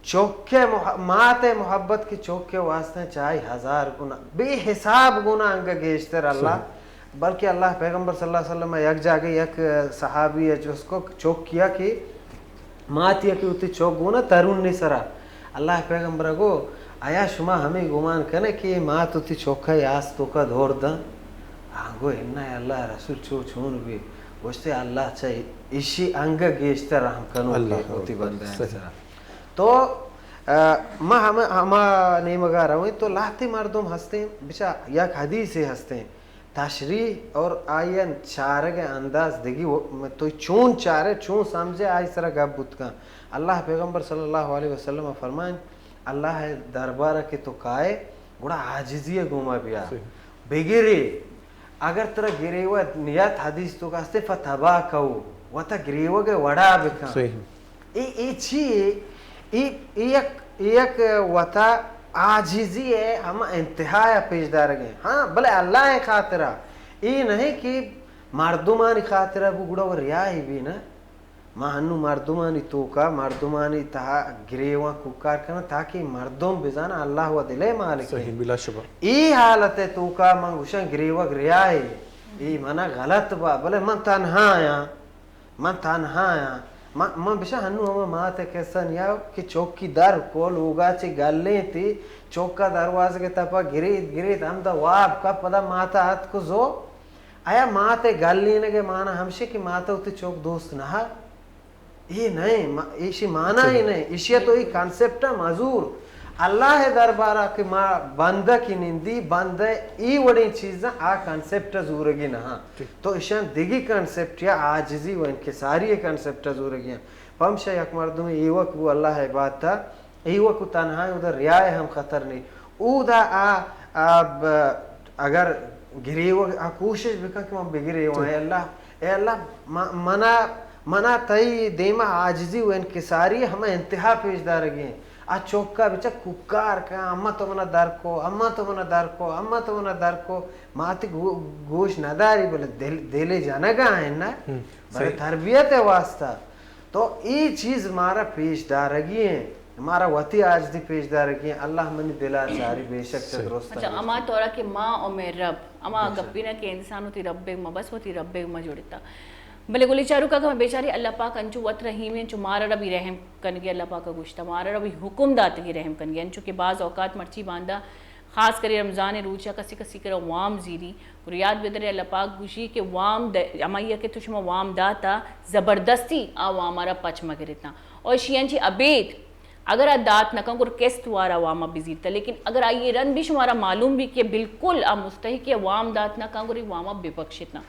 چوکے مح-، مات محبت کی چوکے واسطے چاہی ہزار گنا، بے حساب گنا انگا گیشتر اللہ۔ صحیح۔ بلکہ اللہ پیغمبر صلی اللہ علیہ وسلم یک جاگے یک صحابی جست کو چوک کیا کہ مات یا کہ وتی چوک گونا ترون نی سرا۔ اللہ پیغمبر گو، آیا شما ہمیں گمان کنے کہ مات وتی چوکا یاس توکا دور دن؟ آ گو، انا اللہ رسول چو چون بی؟ گوشتے، اللہ چہ ایشی انگا گیشتر رحم کنو اللہ کہ وتی بندہ سرا۔ تو، آ، ما ہم، ہما نیمگا رویں تو لہتے مردم ہستیں، بچا یک حدیثے ہستیں، تشریح اور آئین چارگ انداز دگی و-، تو چون چارے، چون سمجھے، آئی سرا گپ بوت کن۔ اللہ پیغمبر صلی اللہ علیہ وسلم فرمائیں، اللہ دربارہ کہ تو کائے، گڑا عاجزی گوما بیا۔ صحیح۔ بگرے، اگر ترا گریوگ نیت حدیث تو کاستے فتبا کو، وتا گریوگ وڑا بکن۔ صحیح۔ اے، اے چی اے؟ اے، اے یک، اے یک وتا عاجزی ہے، ہم انتہا پیش دارگیں۔ ہاں، بلے اللہ خاطرہ، اے نہیں کہ مردمانی خاطرہ بو گڑا و ریائی بی نا۔ ما ہنو مردمانی توکا، مردمانی تہا گریواں کوکار کناں تاکہ مردم بزاناں اللہ و دلے مالک۔ صحیح، بلا شبہ۔ اے حالت توکا من گوشاں گریوگ ریائے، اے منا غلط با، بلے من تنہا آیاں۔ من تنہا آں۔ من، من بشا ہنو ہما مات قصہ نیا کہ چوکی در کو لوگا چے گلیں تی، چوکا دروازگ تپا گریت، گریت، ہمدا واب کا، پدا ماتا اتک زو۔ آیا مات گلینگ مانا ہمشے کہ ماتا وتی چوک دوست نہ؟ اے نہیں، ما-، ایشی مانا ہی نہیں۔ ایشی تو ای کانسپٹ مزور۔ اللہ ء دربارا کہ ما بندہ کی نندی، بندہ ای وڑیں چیزاں آ کانسپٹ ء زورگی نہ ہاں۔ ٹھیک۔ تو اشان دگی کانسپٹ یا عاجزی و انکساری ء کانسپٹ ء زورگی ہاں۔ پمشا یک مردم ایوک بو اللہ ء عبادت ء، ایوک و تنہا اودا ریا ء ہم خطر نہیں۔ اودا آ، آ ب-، اگر گریوگ آ کوشش بکن کہ من بگریواں، اے اللہ، اے اللہ، م-، منا، منا تئی دیما عاجزی و انکساری ہما انتہا پیش دارگی ہیں۔ آ چوکا بچا کوکار کن، اما تو منا در کو، اما تو منا در کو، اما تو منا در کو۔ ماتی گو-، گوش نداری، بلے دل، دل جنگا ہیں نا۔ ہم، بلے صحیح۔ تربیت واسطہ تو ای چیز مارا پیش دارگی ہیں، مارا وتی عاجزی پیش دارگی ہیں۔ اللہ منی دلا چاری، بے شک چہ صحیح۔ درست اچھا، ہما طورا کہ ماں و مئے رب، ہما بے شک۔ گپی نہ کہ انسان وتی رب ما بس وتی رب ما جوڑتا۔ بلے گلی چاروکا کہ بیچاری اللہ پاک انچو وت رحیم ہیں، انچو مارا ربی رحم کنگی اللہ پاک گوشتا، مارا ربی حکم داتگی رحم کنگی، انچو کہ بعض اوقات مرچی باندا خاص کرے رمضان روچا کسی کسی کرا وام زیری، گڑا یاد بدرے اللہ پاک گوشی کہ وام د-، ہمائی کہ تو شما وام داتا زبردستی آ وامارا پچ مگرتاں۔ اور شیان چی ابید اگر آ دات نہ کن گڑا قسط وارا واما بزیرتا، لیکن اگر آئی رند بھی شمارا معلوم بھی کہ بالکل آ مستحق ہے وام دات نہ کن گڑا واما ببخشتاں۔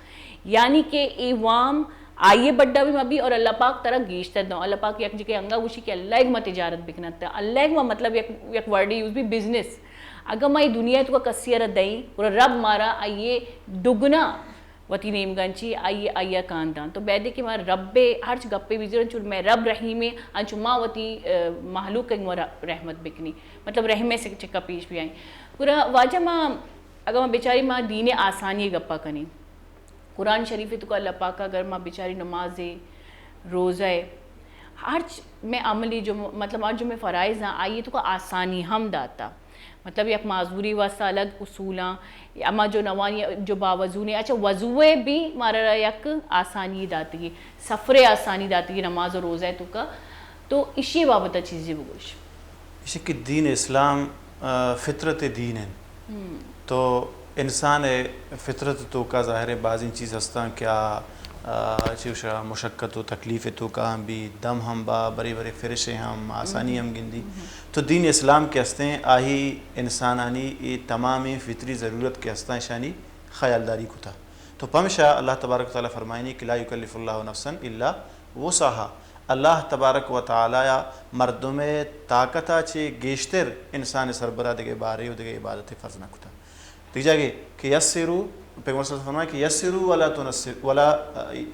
یعنی کہ اے وام آئی بڈا بھی مبی اور اللہ پاک ترا گیشتر دوں۔ اللہ پاک یک جگہ انگا گوشی کہ اللہ ایک ما تجارت بکنت، اللہ ایک ما مطلب یک، یک ورڈ یوز بھی بزنس۔ اگاں ما اے دنیا ء توکا کسی ء را دئیں، گڑا رب مارا آئی ء دگنا وتی نیمگا انچی آئی، آئی ء کاندان۔ تو بیدے کہ ما رب ء ہرچ گپے بزیرن، چون مئے رب رحیم ء، انچو ما وتی، ء، مہلوک ء گوں ر-، رحمت بکنی، مطلب رحم ء سے چکا پیش بیائیں۔ گڑا واجہ ما، اگاں ما بچاری ما دین ء آسانی ء گپا کنیں۔ قرآن شریف ء توکا اللہ پاک ء اگر ما بچاری نماز ء، روزہ ء، ہرچ مئے عملی جو م-، مطلب ہر جو مئے فرائض آں، آئی ء توکا آسانی ہم داتا۔ مطلب یک معذوری واسطہ الگ اصولاں، اما جو نوانی جو باوضو نے، اچھا وضو ء بھی مارا را یک آسانی داتگی، سفر آسانی داتگی نماز و روزہ ء توکا۔ تو اشی بابت چیزی بگوش۔ ایشی کہ دین اسلام، آ، فطرت دین ہیں۔ ہم۔ تو انسان ءِ فطرت ءِ توکا ظاہر ہے بازیں چیز ہستاں کہ آ، آ، چوشا مشقت و تکلیف ءِ توکا ہم بی، دم ہم با، برے برے فرش ہم، آسانی ہم گندی۔ تو دین اسلام کہ ہستیں، آہی انسانانی اے تمامیں فطری ضرورت کہ ہستاں، اشانی خیالداری کتا۔ تو پمشا اللہ تبارک و تعالی فرمائنی کہ لا یکلف اللہ نفسا الا وسعها۔ اللہ تبارک و تعالی مردم ءِ طاقت ءَ چہ گیشتر انسان ءِ سربرا دگہ بارے و دگہ عبادت فرض نہ کتا۔ دگہ جاگے کہ یسروا، پیغمبر صلی اللہ علیہ وسلم فرمائے کہ یسروا ولا تنسر-، ولا،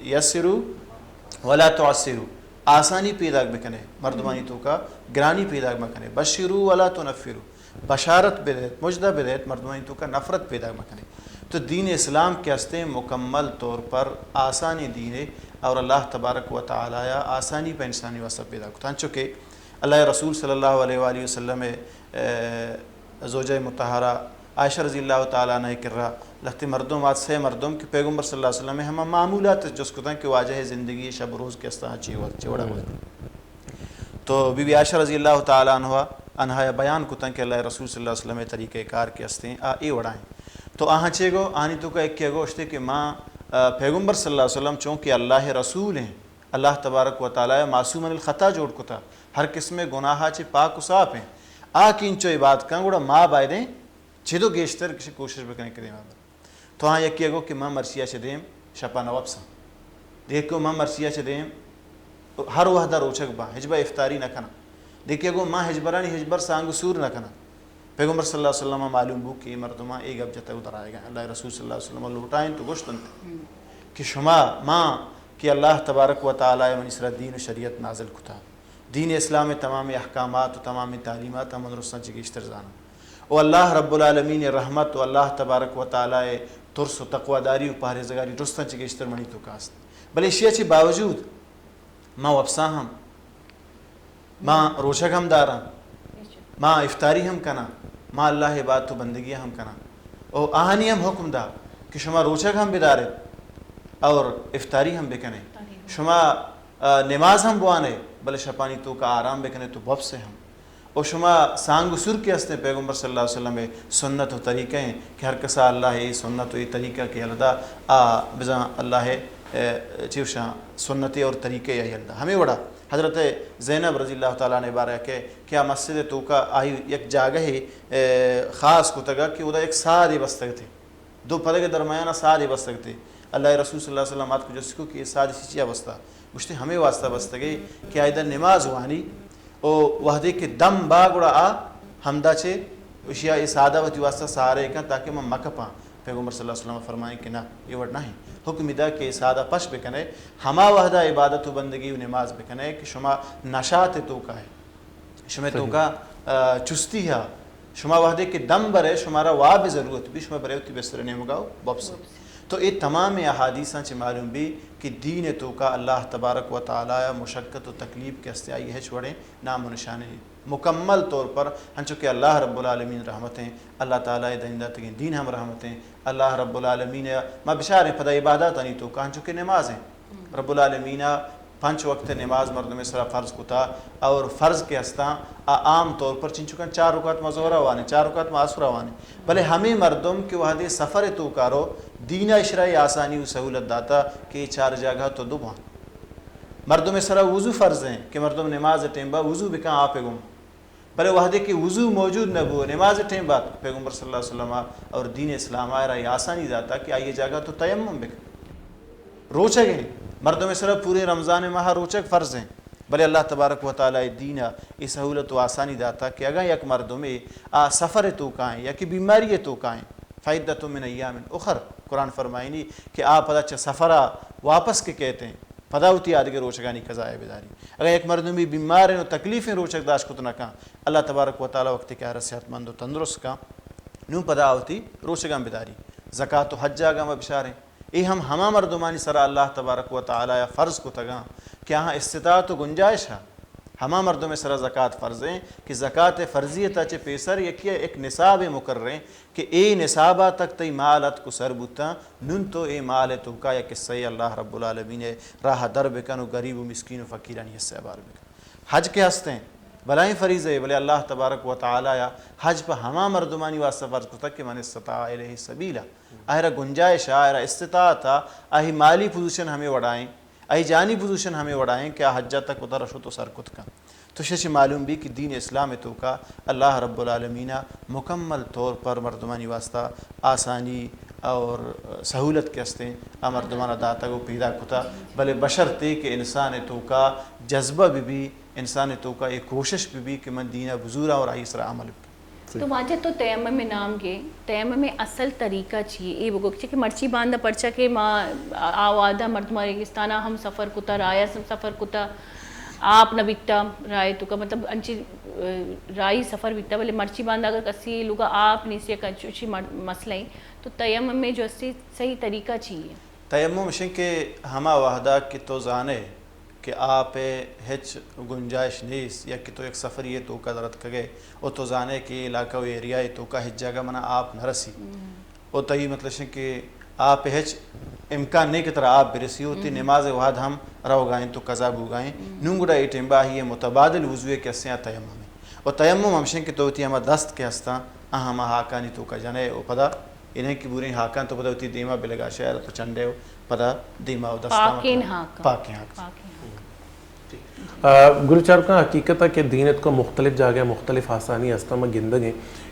یسروا ولا تعسروا، آسانی پیداک بکنے، مردمانی توکا گرانی پیداک مکنے، بشروا ولا تنفروا، بشارت بدیت، مژدہ بدیت، مردمانی توکا نفرت پیداک مکنے۔ تو دین اسلام کہ ہستیں مکمل طور پر آسانی دین ہے اور اللہ تبارک و تعالی آسانی پہ انسانی واسطہ پیدا کتا۔ انچو کہ اللہ رسول صلی اللہ علیہ وآلہ وسلم ءِ، اے، زوجہ مطہرہ عائشہ رضی اللہ تعالی عنہ کرا لہتے مردم آت، سے مردم کہ پیغمبر صلی اللہ علیہ وسلم ءِ ہما معمولات جست کتن کہ واجہ زندگی شب روز کہ استاں چی وقت چی وڑا گزرت۔ تو بی بی عائشہ رضی اللہ تعالی عنہ، عنہا بیان کتن کہ اللہ رسول صلی اللہ علیہ وسلم ءِ طریقہ کار کہ استیں آ اے وڑا ہیں۔ تو آہاں چے گو، آنی توکا یکے گو اشتے کہ ما، آ، پیغمبر صلی اللہ علیہ وسلم چونکہ اللہ رسول ہیں، اللہ تبارک و تعالی معصوم عن الخطا جوڑ کتا، ہر قسم گناہ چہ پاک و صاف ہیں۔ آ کہ انچو عبادت کن، گڑا ما بایدیں چدو گیشتر کشی کوشش بکنیں کہ دیما بر۔ تو ہاں یکی گو کہ من مرچیا چہ دیم شپا نہ وپساں۔ دیکھو من مرچیا چہ دیم ہر وہدا روچگ باں، ہچبر افطاری نہ کناں۔ دیکھو من ہچبرانی ہچبر سانگ و سور نہ کناں۔ پیغمبر صلی اللہ علیہ وسلم معلوم بو کہ اے مردماں اے گپ جتگ و درائگا۔ اللہ رسول صلی اللہ علیہ وسلم لوٹائیں تو گوشت انت کہ شما، ما کہ اللہ تبارک و تعالی منی سرا دین و شریعت نازل کتا، دین اسلام ءِ تمام احکامات و تمام تعلیمات ہم درستاں چہ گیشتر زاناں۔ و اللہ رب العالمین ءِ رحمت و اللہ تبارک و تعالی ءِ ترس و تقواداری و پہریزگاری درستاں چہ گیشتر منی توکا است۔ بلے اشیا چہ باوجود ما وپساں ہم، ما روچگ ہم داراں، ما افطاری ہم کناں، ما اللہ ءِ عبادت و بندگی ہم کناں۔ و آہانی ہم حکم دا کہ شما روچگ ہم بدارت اور افطاری ہم بکنے۔ شما، آ، نماز ہم بوانے، بلے شپانی توکا آرام بکنے تو بوپسے ہم۔ و شما سانگ و سور کہ ہستیں پیغمبر صلی اللہ علیہ وسلم ءِ سنت و طریقہ ہیں کہ ہر کسا اللہ ءِ اے سنت و اے طریقہ کہ یلہ دا، آ بزاں اللہ ءِ، اے، چی گوشاں، سنت اور طریقہ ءَ یلہ دا۔ ہمے وڑا حضرت زینب رضی اللہ تعالی عنہ بارہ کہ، کہ آ مسجد ءِ توکا آئی یک جاگہے، اے، خاص کتگا کہ اودا یک سادے بستگ تھے۔ دو پدگ درمیان سادے بستگ تھے۔ اللہ رسول صلی اللہ علیہ وسلم آتک جست کو کہ اے ساد چیا بستا؟ گوشتے ہمے واسطہ بستگے کہ آئی در نماز وانی و وہدے کہ دم با گڑا آ ہمدا چے اشیا اے سادہ وتی واسطہ سہارے کن تاکہ من مکپاں۔ پیغمبر صلی اللہ علیہ وسلم فرمائیں کہ نہ، اے وڑ نہ ہیں۔ حکم دا کہ اے سادہ پش بکنے، ہما وہدا عبادت و بندگی و نماز بکنے کہ شما نشاط توکا ہے۔ شمئے توکا، آ، چستی ہا۔ شما وہدے کہ دم برے، شمارا واب ضرورت بی، شما برے وتی بستر نیمگا و بپسے۔ تو اے تمام احادیثاں چہ معلوم بی کہ دین توکا اللہ تبارک و تعالی مشقت و تکلیف کہ ہستے آئی ہچ وڑیں نام و نشانے نہیں۔ مکمل طور پر ہنچو کہ اللہ رب العالمین رحمتیں، اللہ تعالی دین داتگیں دین ہم رحمتیں، اللہ رب العالمین ما بشاریں پدا عباداتانی توکا ہنچو کہ نمازیں۔ رب العالمین پنچ وقت نماز مردم سرا فرض کتا اور فرض کہ ہستاں آ عام طور پر چنچکاں چار رکعت ما ظہرا وانیں، چار رکعت ما عصرا وانیں، بلے ہمیں مردم کہ وہدے سفر توکا رو، دین اشرا آسانی و سہولت داتا کہ اے چار جاگہ تو دو بوان۔ مردم سرا وضو فرض ہیں کہ مردم نماز ٹیم با وضو بکن آپ گم۔ بلے وہدے کہ وضو موجود نہ بو، نماز ٹیم بات، پیغمبر صلی اللہ علیہ وسلم اور دین اسلام آئرا یہ آسانی داتا کہ آئی جاگہ تو تیمم بکن۔ روچگ ہیں، مردم سرا پورے رمضان ماہ روچگ فرض ہیں، بلے اللہ تبارک و تعالی دین اے سہولت و آسانی داتا کہ اگاں یک مردمے آ سفر توکائیں یا کہ بیماری توکائیں، فعدۃ من ایام اخر، قرآن فرمائنی کہ آ پدا چہ سفرا واپس کہ کہتے ہیں، پدا وتی آدگہ روچگانی قضا ء بداری۔ اگاں یک مردمے بیمار انت و تکلیف انت روچگ داشت کت نہ کن، اللہ تبارک و تعالی وقتی کہ آرا صحت مند و تندرست کن، نوں پدا وتی روچگاں بداری۔ زکات و حج اگاں ما بشاریں، اے ہم ہما مردمانی سرا اللہ تبارک و تعالی فرض کتگاں کہ آہاں استطاعت و گنجائش ہا۔ ہما مردم سرا زکات فرض ہیں کہ زکات فرضیت چہ پیسر یکی یک نصاب مقرر ہیں کہ اے نصابا تک تئی مال اتک و سر بوتاں، نون تو اے مال توکا یک حصہ اللہ رب العالمین راہ در بکن و غریب و مسکین و فقیرانی حصہ بار بکن۔ حج کہ ہستیں، بلاہیں فریضہ اے، بلے اللہ تبارک و تعالی ءَ حج پہ ہما مردمانی واسطہ فرض کتگ کہ من استطاع الیہ سبیلا، آہرا گنجائش ءَ، آہرا استطاعت ءَ، آہی مالی پوزیشن ہمے وڑائیں، آہی جانی پوزیشن ہمے وڑائیں کہ آ حج ءَ تک وترا شت و سر کت کن۔ تو شش معلوم بی کہ دین اسلام ءِ توکا اللہ رب العالمین ءَ مکمل طور پر مردمانی واسطہ آسانی اور سہولت کہ ہستیں، آ مردمانا داتگ و پیدا کتا، بلے بشرطے کہ انسان ءِ توکا جذبہ بہ بی، انسان ءِ توکا اے کوشش بہ بی کہ من دین ءَ بزوراں اور آئی سرا عمل بکن۔ تو واجہ تو تیمم ءِ نام گے، تیمم ءِ اصل طریقہ چی اے؟ اے بگو کہ مرچی باندا پرچا کہ ما آ وہدا مردم ریگستانا ہم سفر کتا، راہا ہم سفر کتا، آپ نہ بیتا راہ ءِ توکا، مطلب انچی، اه، راہی سفر بیتا، بلے مرچی باندا اگر کسی لوگا آپ نیست یا کچوشی مر-، مسئلہ ایں، تو تیمم ءِ جو ہستی صحیح طریقہ چی اے؟ تیمم اشیں کہ ہما وہدا کہ تو زانے کہ آپ ءِ ہچ گنجائش نیست یا کہ تو یک سفری ءِ توکا در اتکگے و تو زانے کہ اے علاقہ و ایریا ءِ توکا ہچ جاگہ منا آپ نہ رسی، و تئی مطلب اشیں کہ آپ ءِ ہچ امکان نہیں کہ ترا آپ برسی، و تئی نماز ءِ وہد ہم روگا انت و قضا بوگا انت۔ نوں گڑا اے ٹیمبا آہی ءِ متبادل وضو ءِ کہ ہستیں آ تیمم انت۔ و تیمم ہمشیں کہ تو وتی ہما دست کہ ہستاں، آ ہما ہاکانی توکا جنے و پدا انہیں کہ بوریں ہاکاں تو پدا وتی دیما بلگا شہر تو چنڈے و پدا دیما و دستاں پاکیں ہاکاں۔ پاکیں ہاک۔ آ، گل چاروکاں، حقیقت ءَ کہ دین ءِ توکا مختلف جاگہ مختلف آسانی ہستاں، ما گندگ ایں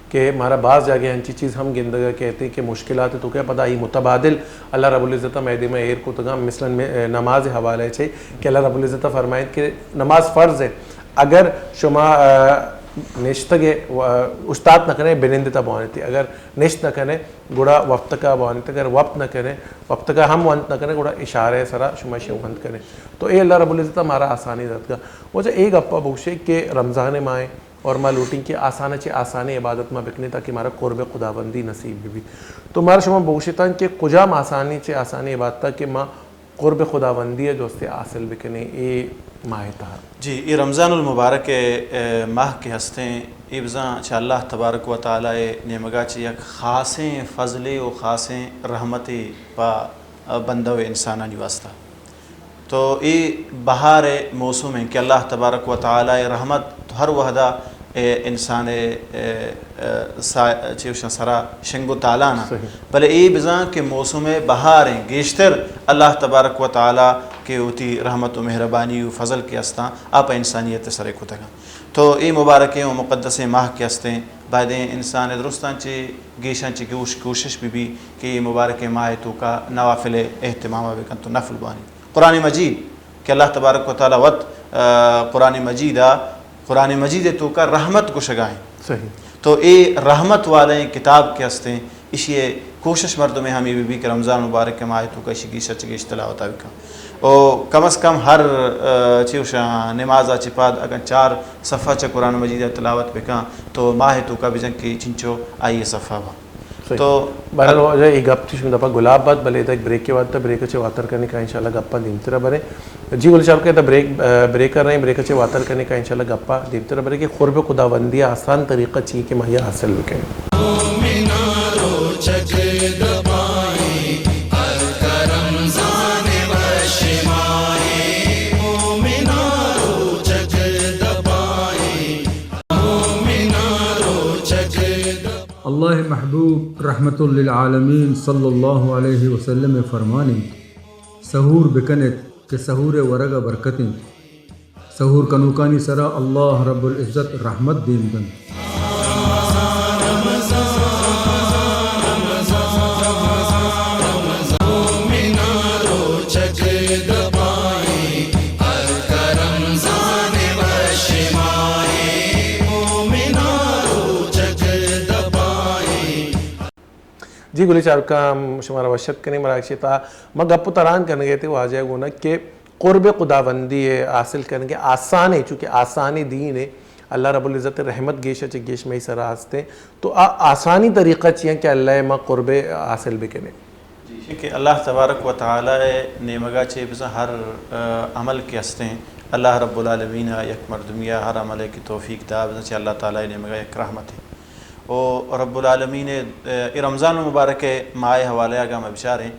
کہ مارا باز جاگہ انچی چیز ہم گندگ ءَ کئیت کہ مشکلات ءِ توکا پدا آئی متبادل اللہ رب العزت ءَ مئے دیما ایر کتگاں، مثلاً مئے، نماز ءِ حوالہ ءَ چہ کہ اللہ رب العزت ءَ فرمائیت کہ نماز فرض ہے، اگر شما، آ، نشتگ ءَ، آ، استاد نہ کنے بنندتا بوانیت، اگر نشت نہ کنے گڑا وپتکا بوانیت، اگر وپت نہ کنے، وپتکا ہم ونت نہ کنے، گڑا اشارہ ءِ سرا شما ایشی ونت کنے۔ تو اے اللہ رب العزت ءَ مارا آسانی داتگا۔ واجہ اے گپا بگوشے کہ رمضان ماہ ایں اور ما لوٹیں کہ آسان چہ آسانی عبادت ما بکنیں تاکہ مارا قرب خداوندی نصیب بہ بیت۔ تو مارا شما بگوشیتاں کہ کجام آسانی چہ آسانی عبادت کہ ما قرب خداوندی ءَ جو ہستے حاصل بکنیں اے ماہ ءِ تہا؟ جی، اے رمضان المبارک ءِ، اے، ماہ کہ ہستیں، اے بزاں چہ اللہ تبارک و تعالی ءِ نیمگا چہ یک خاصیں فضلے و خاصیں رحمتے پہ بندہ و انسانانی واسطہ۔ تو اے بہار ءِ موسم ایں کہ اللہ تبارک و تعالی ءِ رحمت ہر وہدا اے انسان ءِ، اے، اے، سا-، چے گوشاں، سرا شنگ و تالان ءَ۔ صحیح۔ بلے اے بزاں کہ موسم بہار ایں، گیشتر اللہ تبارک و تعالی کہ وتی رحمت و مہربانی و فضل کہ استاں، آ پہ انسانیت ءِ سرا کتگاں۔ تو اے مبارکیں و مقدسیں ماہ کہ استیں، بایدیں انسان ءِ درستاں چہ گیشاں چہ گوش-، کوشش بہ بی کہ اے مبارکیں ماہ ءِ توکا نوافل ءِ اہتمام ءَ بکنت و نفل بوانی۔ قرآن مجید کہ اللہ تبارک و تعالی وت، آ، قرآن مجید ءَ، قرآن مجید ءِ توکا رحمت گوشگا ایں۔ صحیح۔ تو اے رحمت والیں کتاب کہ ہستیں، ایشی ءِ کوشش مردمے ہمے بہ بی کہ رمضان مبارک ءِ ماہ ءِ توکا ایشی گیش چہ گیش تلاوت ءَ بکن۔ او کم از کم ہر، آ، چے گوشاں، نماز ءَ چہ پد اگاں چار صفحہ چہ قرآن مجید ءَ تلاوت بکن تو ماہ ءِ توکا بجن کہ چنچو آئی ءِ صفحہ با۔ صحیح۔ تو بہرحال، واجہ اے گپ چہ شمئے دپا گلاب بات، بلے ادا یک بریکے وارتہ، بریک ءَ چہ واتر کنیں کہ انشاءاللہ گپاں دیمترا بریں۔ جی گل چاروکاں، ادا بریک، آ، بریک ءَ رہیں، بریک ءَ چہ واتر کنیں کہ انشاءاللہ گپاں دیمترا بریں کہ قرب خداوندی ءِ آسان طریقہ چی کہ ما آئی ءَ حاصل بکنیں۔ اللہ ءِ محبوب رحمت للعالمین صلی اللہ علیہ وسلم ءِ فرمان انت، سحور بکن ات کہ سحور ءِ ورگ ءَ برکت انت۔ سحور کنوکانی سرا اللہ رب العزت رحمت دیم دنت۔ جی گلیں چاروکاں، ہم شمارا وش اتک کنیں مراگش ءِ تہا۔ ما گپ و تران کنگ ءَ اتیں واجہ ءِ گونا کہ قرب خداوندی ءِ حاصل کنگ ءِ آسان ایں، چونکہ آسانی دین ایں، اللہ رب العزت ءِ رحمت گیش ءَ چہ گیش مئی سرا ہستیں، تو آ آسانی طریقہ چی ایں کہ اللہ ءِ ما قرب ءَ حاصل بکنیں؟ جی، کہ اللہ تبارک و تعالی ءِ نیمگا چہ بزاں ہر، آ، عمل کہ ہستیں، اللہ رب العالمین ءَ یک مردمی ءَ ہر عملے کہ توفیق دا، بزاں چہ اللہ تعالی ءِ نیمگا یک رحمت ایں۔ او رب العالمین ءِ، اے رمضان المبارک ءِ ماہ ءِ حوالہ ءَ اگاں ما بچاریں،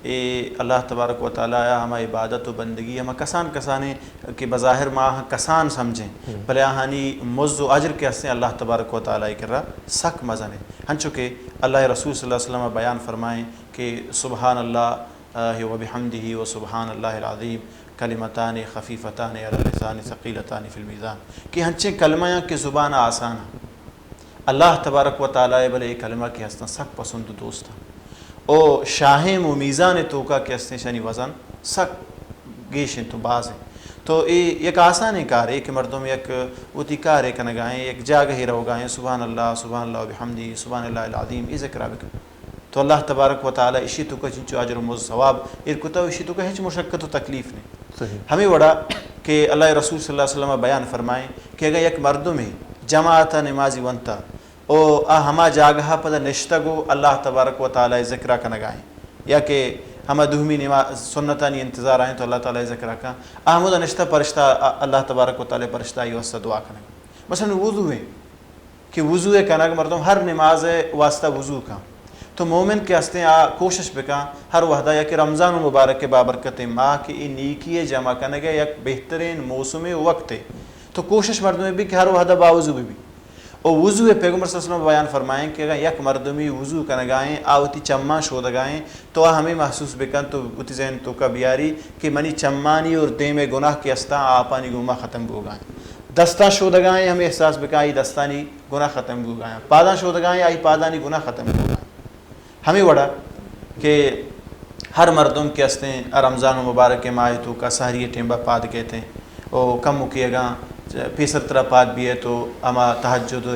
اے اللہ تبارک و تعالی ء ہما عبادت و بندگی ہما کسان کسانیں کہ بظاہر ما آہاں کسان سمجھیں، بلے آہانی مز و اجر کہ ہستیں اللہ تبارک و تعالی ء کرا سک مزن انت۔ ہنچو کہ اللہ ء رسول صلی اللہ علیہ وسلم بیان فرمائیں کہ سبحان اللہ و بحمدہ و سبحان اللہ العظیم کلمتان خفیفتان علی اللسان ثقیلتان فی المیزان، کہ ہنچیں کلمہ آں کہ زبان ء آسان انت۔ اللہ تبارک و تعالی ء بلے اے کلمہ کہ ہستاں سک پسند و دوست انت۔ او شاہیم و میزان ء توکا کہ ہستیں شانی وزن سک گیش انت و باز انت۔ تو اے یک آسانیں کارے کہ مردم یک وتی کارے کنگائیں، یک جاگہے روگائیں، سبحان اللہ، سبحان اللہ و بحمدہ، سبحان اللہ العظیم، اے ذکرا بکن۔ تو اللہ تبارک و تعالی اشی توکا چنچو اجر و مز ثواب ایر کتا و اشی توکا ہچ مشقت و تکلیف نہیں۔ صحیح۔ ہمیں وڑا کہ اللہ رسول صلی اللہ علیہ وسلم بیان فرمائیں کہ اگر یک مردمے جماعت نمازی ونتا او آ ہما جاگہ پدا نشتگ و اللہ تبارک و تعالی ذکرا کنگائیں یا کہ ہما دومی نماز سنتانی انتظار آئیں تو اللہ تعالی ذکرا کن، آ ہمودا نشتہ پرشتہ، اللہ تبارک و تعالی پرشتہ آئی واسطہ دعا کنگ۔ مثلاً وضو ہیں، کہ وضو ء کنگ مردم ہر نماز ء واسطہ وضو کن۔ تو مومن کہ ہستیں آ کوشش بکن ہر وہدا یا کہ رمضان المبارک ء بابرکتیں ماہ کہ اے نیکی ء جمع کنگ ء یک بہترین موسم ء وقت ء تو کوشش مردم بی کہ ہر وہدا باوضو بہ بی۔ او وضو ء پیغمبر صلی اللہ علیہ وسلم بیان فرمائیں کہ اگر یک مردمی وضو کنگائیں آ وتی چماں شودگائیں تو آ ہمیں محسوس بکن تو وتی ذہن توکا بیاری کہ منی چمانی اور دیم ء گناہ کہ ہستاں آپانی گوما ختم بوگائیں۔ دستاں شودگائیں ہمیں احساس بکن آئی دستانی گناہ ختم بوگایاں۔ پاداں شودگائیں آئی پادانی گناہ ختم بوگایاں۔ ہمیں وڑا کہ ہر مردم کہ استیں رمضان المبارک ماہ توکا سحری ٹیمبا پاد کہتے او کم کی اگاں پیسر ترا پاد بیئے تو ہما تہجد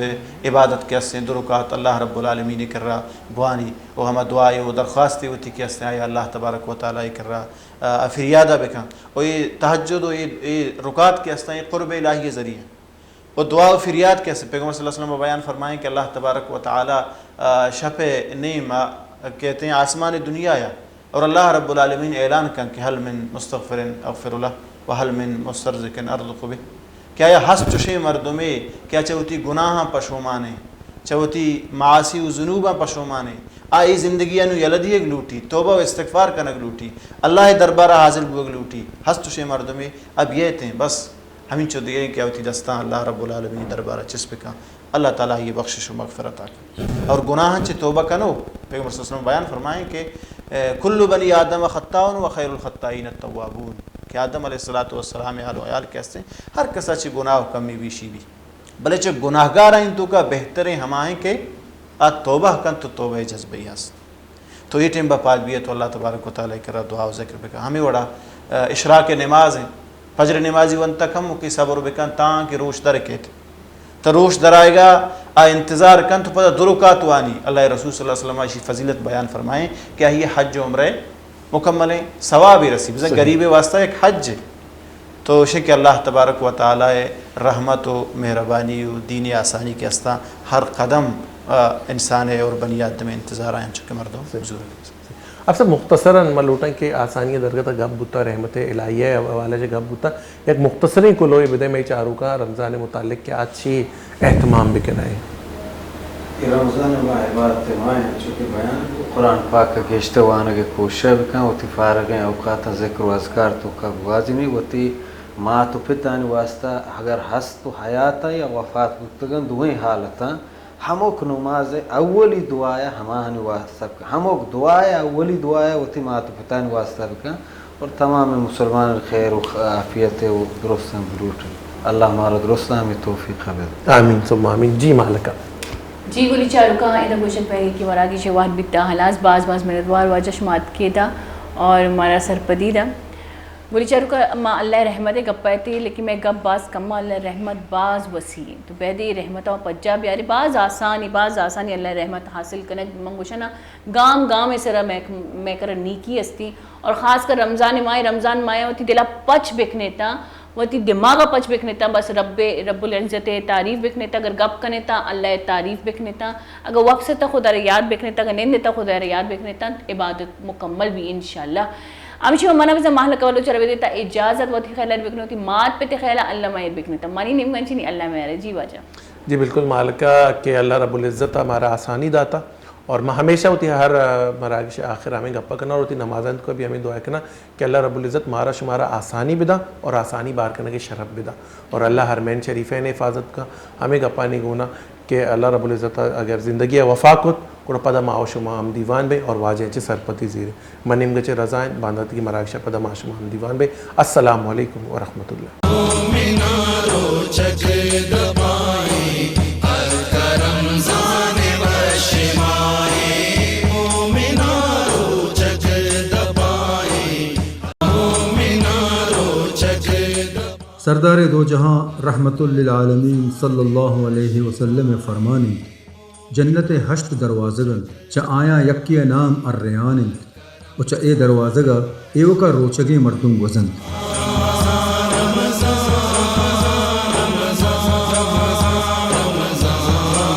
عبادت کہ استیں دو رکعت اللہ رب العالمین کرا بوانی او ہما دعائے او درخواستے وتی کہ استیں آیا اللہ تبارک و تعالی کرا، آ، فریادہ بکن۔ او اے تہجد و اے، اے رکعت کہ استیں اے قرب الہی ذریعہ و دعا و فریاد کہ است۔ پیغمبر صلی اللہ علیہ وسلم بیان فرمائیں کہ اللہ تبارک و تعالی، آ، شپ نیم، آ، کہتے ہیں آسمان دنیا یا اور اللہ رب العالمین اعلان کن کہ هل من مستغفر اغفر له و هل من مسترزق ارزق به۔ کہ آیا ہست چشیں مردمے کہ چہ وتی گناہاں پشومانے، چہ وتی معاصی و ذنوباں پشومانے، آ اے زندگی انو یلہ دیگ لوٹی، توبہ و استغفار کنگ لوٹی، اللہ دربارہ حاضر بوگ لوٹی، ہست چشیں مردمے اب یہ تھے بس ہمینچو دیگہ کہ وتی دستاں اللہ رب العالمین دربارہ چست بکن، اللہ تعالی آئی بخشش و مغفرت عطا کن۔ اور گناہاں چہ توبہ کنو، پیغمبر صلی اللہ علیہ وسلم بیان فرمائیں کہ، اے، کل بنی آدم خطاء و خیر الخطائین التوابون، کہ آدم علیہ الصلوۃ والسلام آل و عیال کہ ہستیں، ہر کسا چہ گناہ و کمی بیشی بی۔ بلے چہ گناہگار انتو کا بہتریں ہمائیں کہ آ توبہ کن تو توبہ جذبہ است۔ تو اے ٹیم با پاد بیئے تو اللہ تبارک و تعالی کرا دعا و ذکر بکن۔ ہمیں وڑا، آ، اشراق نماز ہیں۔ فجر نمازی ونتا کم کہ صبر بکن تاں کہ روش در کیت۔ تو روش در آئے گا، آ انتظار کن تو پدا دو رکعت وانی۔ اللہ رسول صلی اللہ علیہ وسلم اشی فضیلت بیان فرمائیں کہ آئی حج و عمرہ مکملیں ثواب رسی۔ بزن صحیح۔ غریب واسطہ ایک حج ہے۔ تو شے کہ اللہ تبارک و تعالی رحمت و مہربانی و دین آسانی کے استا ہر قدم، آ، انسان اور بنی آدم انتظار آئیں چکہ مردم صحیح۔ بزرگ۔ اب سر مختصراً ما لوٹاں کہ آسانی درگت گپ بوتا، رحمت الہیہ حوالہ سے گپ بوتا، یک مختصریں کلوے بدے میں چاروکاں رمضان متعلق کہ آج چی اہتمام بکنائیں۔ اے رمضان ماہ عبادت ماہ ہیں، چونکہ بیان کو قرآن پاک گیشتر وانگ کوشش بکن، وتی فارغیں اوقات ذکر و اذکار تو کا گوازینی، وتی مات و پتانی واسطہ اگر ہست و حیات یا وفات بوتگن دوئیں حالتاں ہموک نماز اولی دعایا ہماہانی واسطہ بکن۔ ہموک دعایا اولی دعایا وتی مات و پتانی واسطہ بکن اور تمام مسلمان خیر و عافیت و درستاں بلوٹن۔ اللہ مارا درستاں ہمیں توفیق بدے۔ آمین ثم آمین۔ جی مالکا۔ جی گلی چاروکاں، ادا گوشت پہ کہ مراگش وہد بیتا ہلاس، باز باز منتوار واجہ شما اتکیتا اور مارا سرپدی دا۔ گلی چاروکا، ما اللہ رحمت گپا تے، لیکن میں گپ باز کم، اللہ رحمت باز وسیع۔ تو بیدے رحمت و پجا بیاری، باز آسانی، باز آسانی اللہ رحمت حاصل کنگ۔ من گوشنا گام گام سرا میں، میں کر نیکی استی اور خاص کر رمضان ماہ، رمضان ماہ وتی دلا پچ بکنیتا، وتی دماغ پچ بکنیتا، بس رب، رب العزت تعریف بکنیتا، اگر گپ کنیتا اللہ تعریف بکنیتا، اگر وقت سے تا خدا را یاد بکنیتا، اگر نند تا خدا را یاد بکنیتا، عبادت مکمل بھی انشاءاللہ۔ ہمشی من بزن مہلک بلوچ ء را بدیتا اجازت، وتی خیال ء بکن، وتی مات پت خیال ء اللہ مہر بکنیتا۔ منی نیمگا انچنی اللہ مہر۔ جی واجہ۔ جی بالکل مالکا کہ اللہ رب العزت ہمارا آسانی داتا اور ما ہمیشہ وتی ہر، آ، مراگش آخر ہمیں گپا کناں اور وتی نمازاں کو بھی ہمیں دعا کناں کہ اللہ رب العزت مارا شمارا آسانی بدا اور آسانی بار کنگے شرف بدا، اور اللہ حرمین شریفین حفاظت کا۔ ہمیں گپانی گونا کہ اللہ رب العزت اگر زندگی وفا کت، گڑا پدا ما و شما ہم دیوان بے اور واجہ چے سرپتی زیرے۔ من نیمگا چے رضا انت، بانداتی مراگشا پدا ما شما ہم دیوان بے۔ السلام علیکم ورحمۃ اللہ۔ سردار دو جہاں رحمت للعالمین صلی اللہ علیہ وسلم فرمان انت، جنت ہشت دروازگ انت، چہ آیاں یکے نام الریان انت و چہ اے دروازگ ایوکا روچگیں مردم گوزنت۔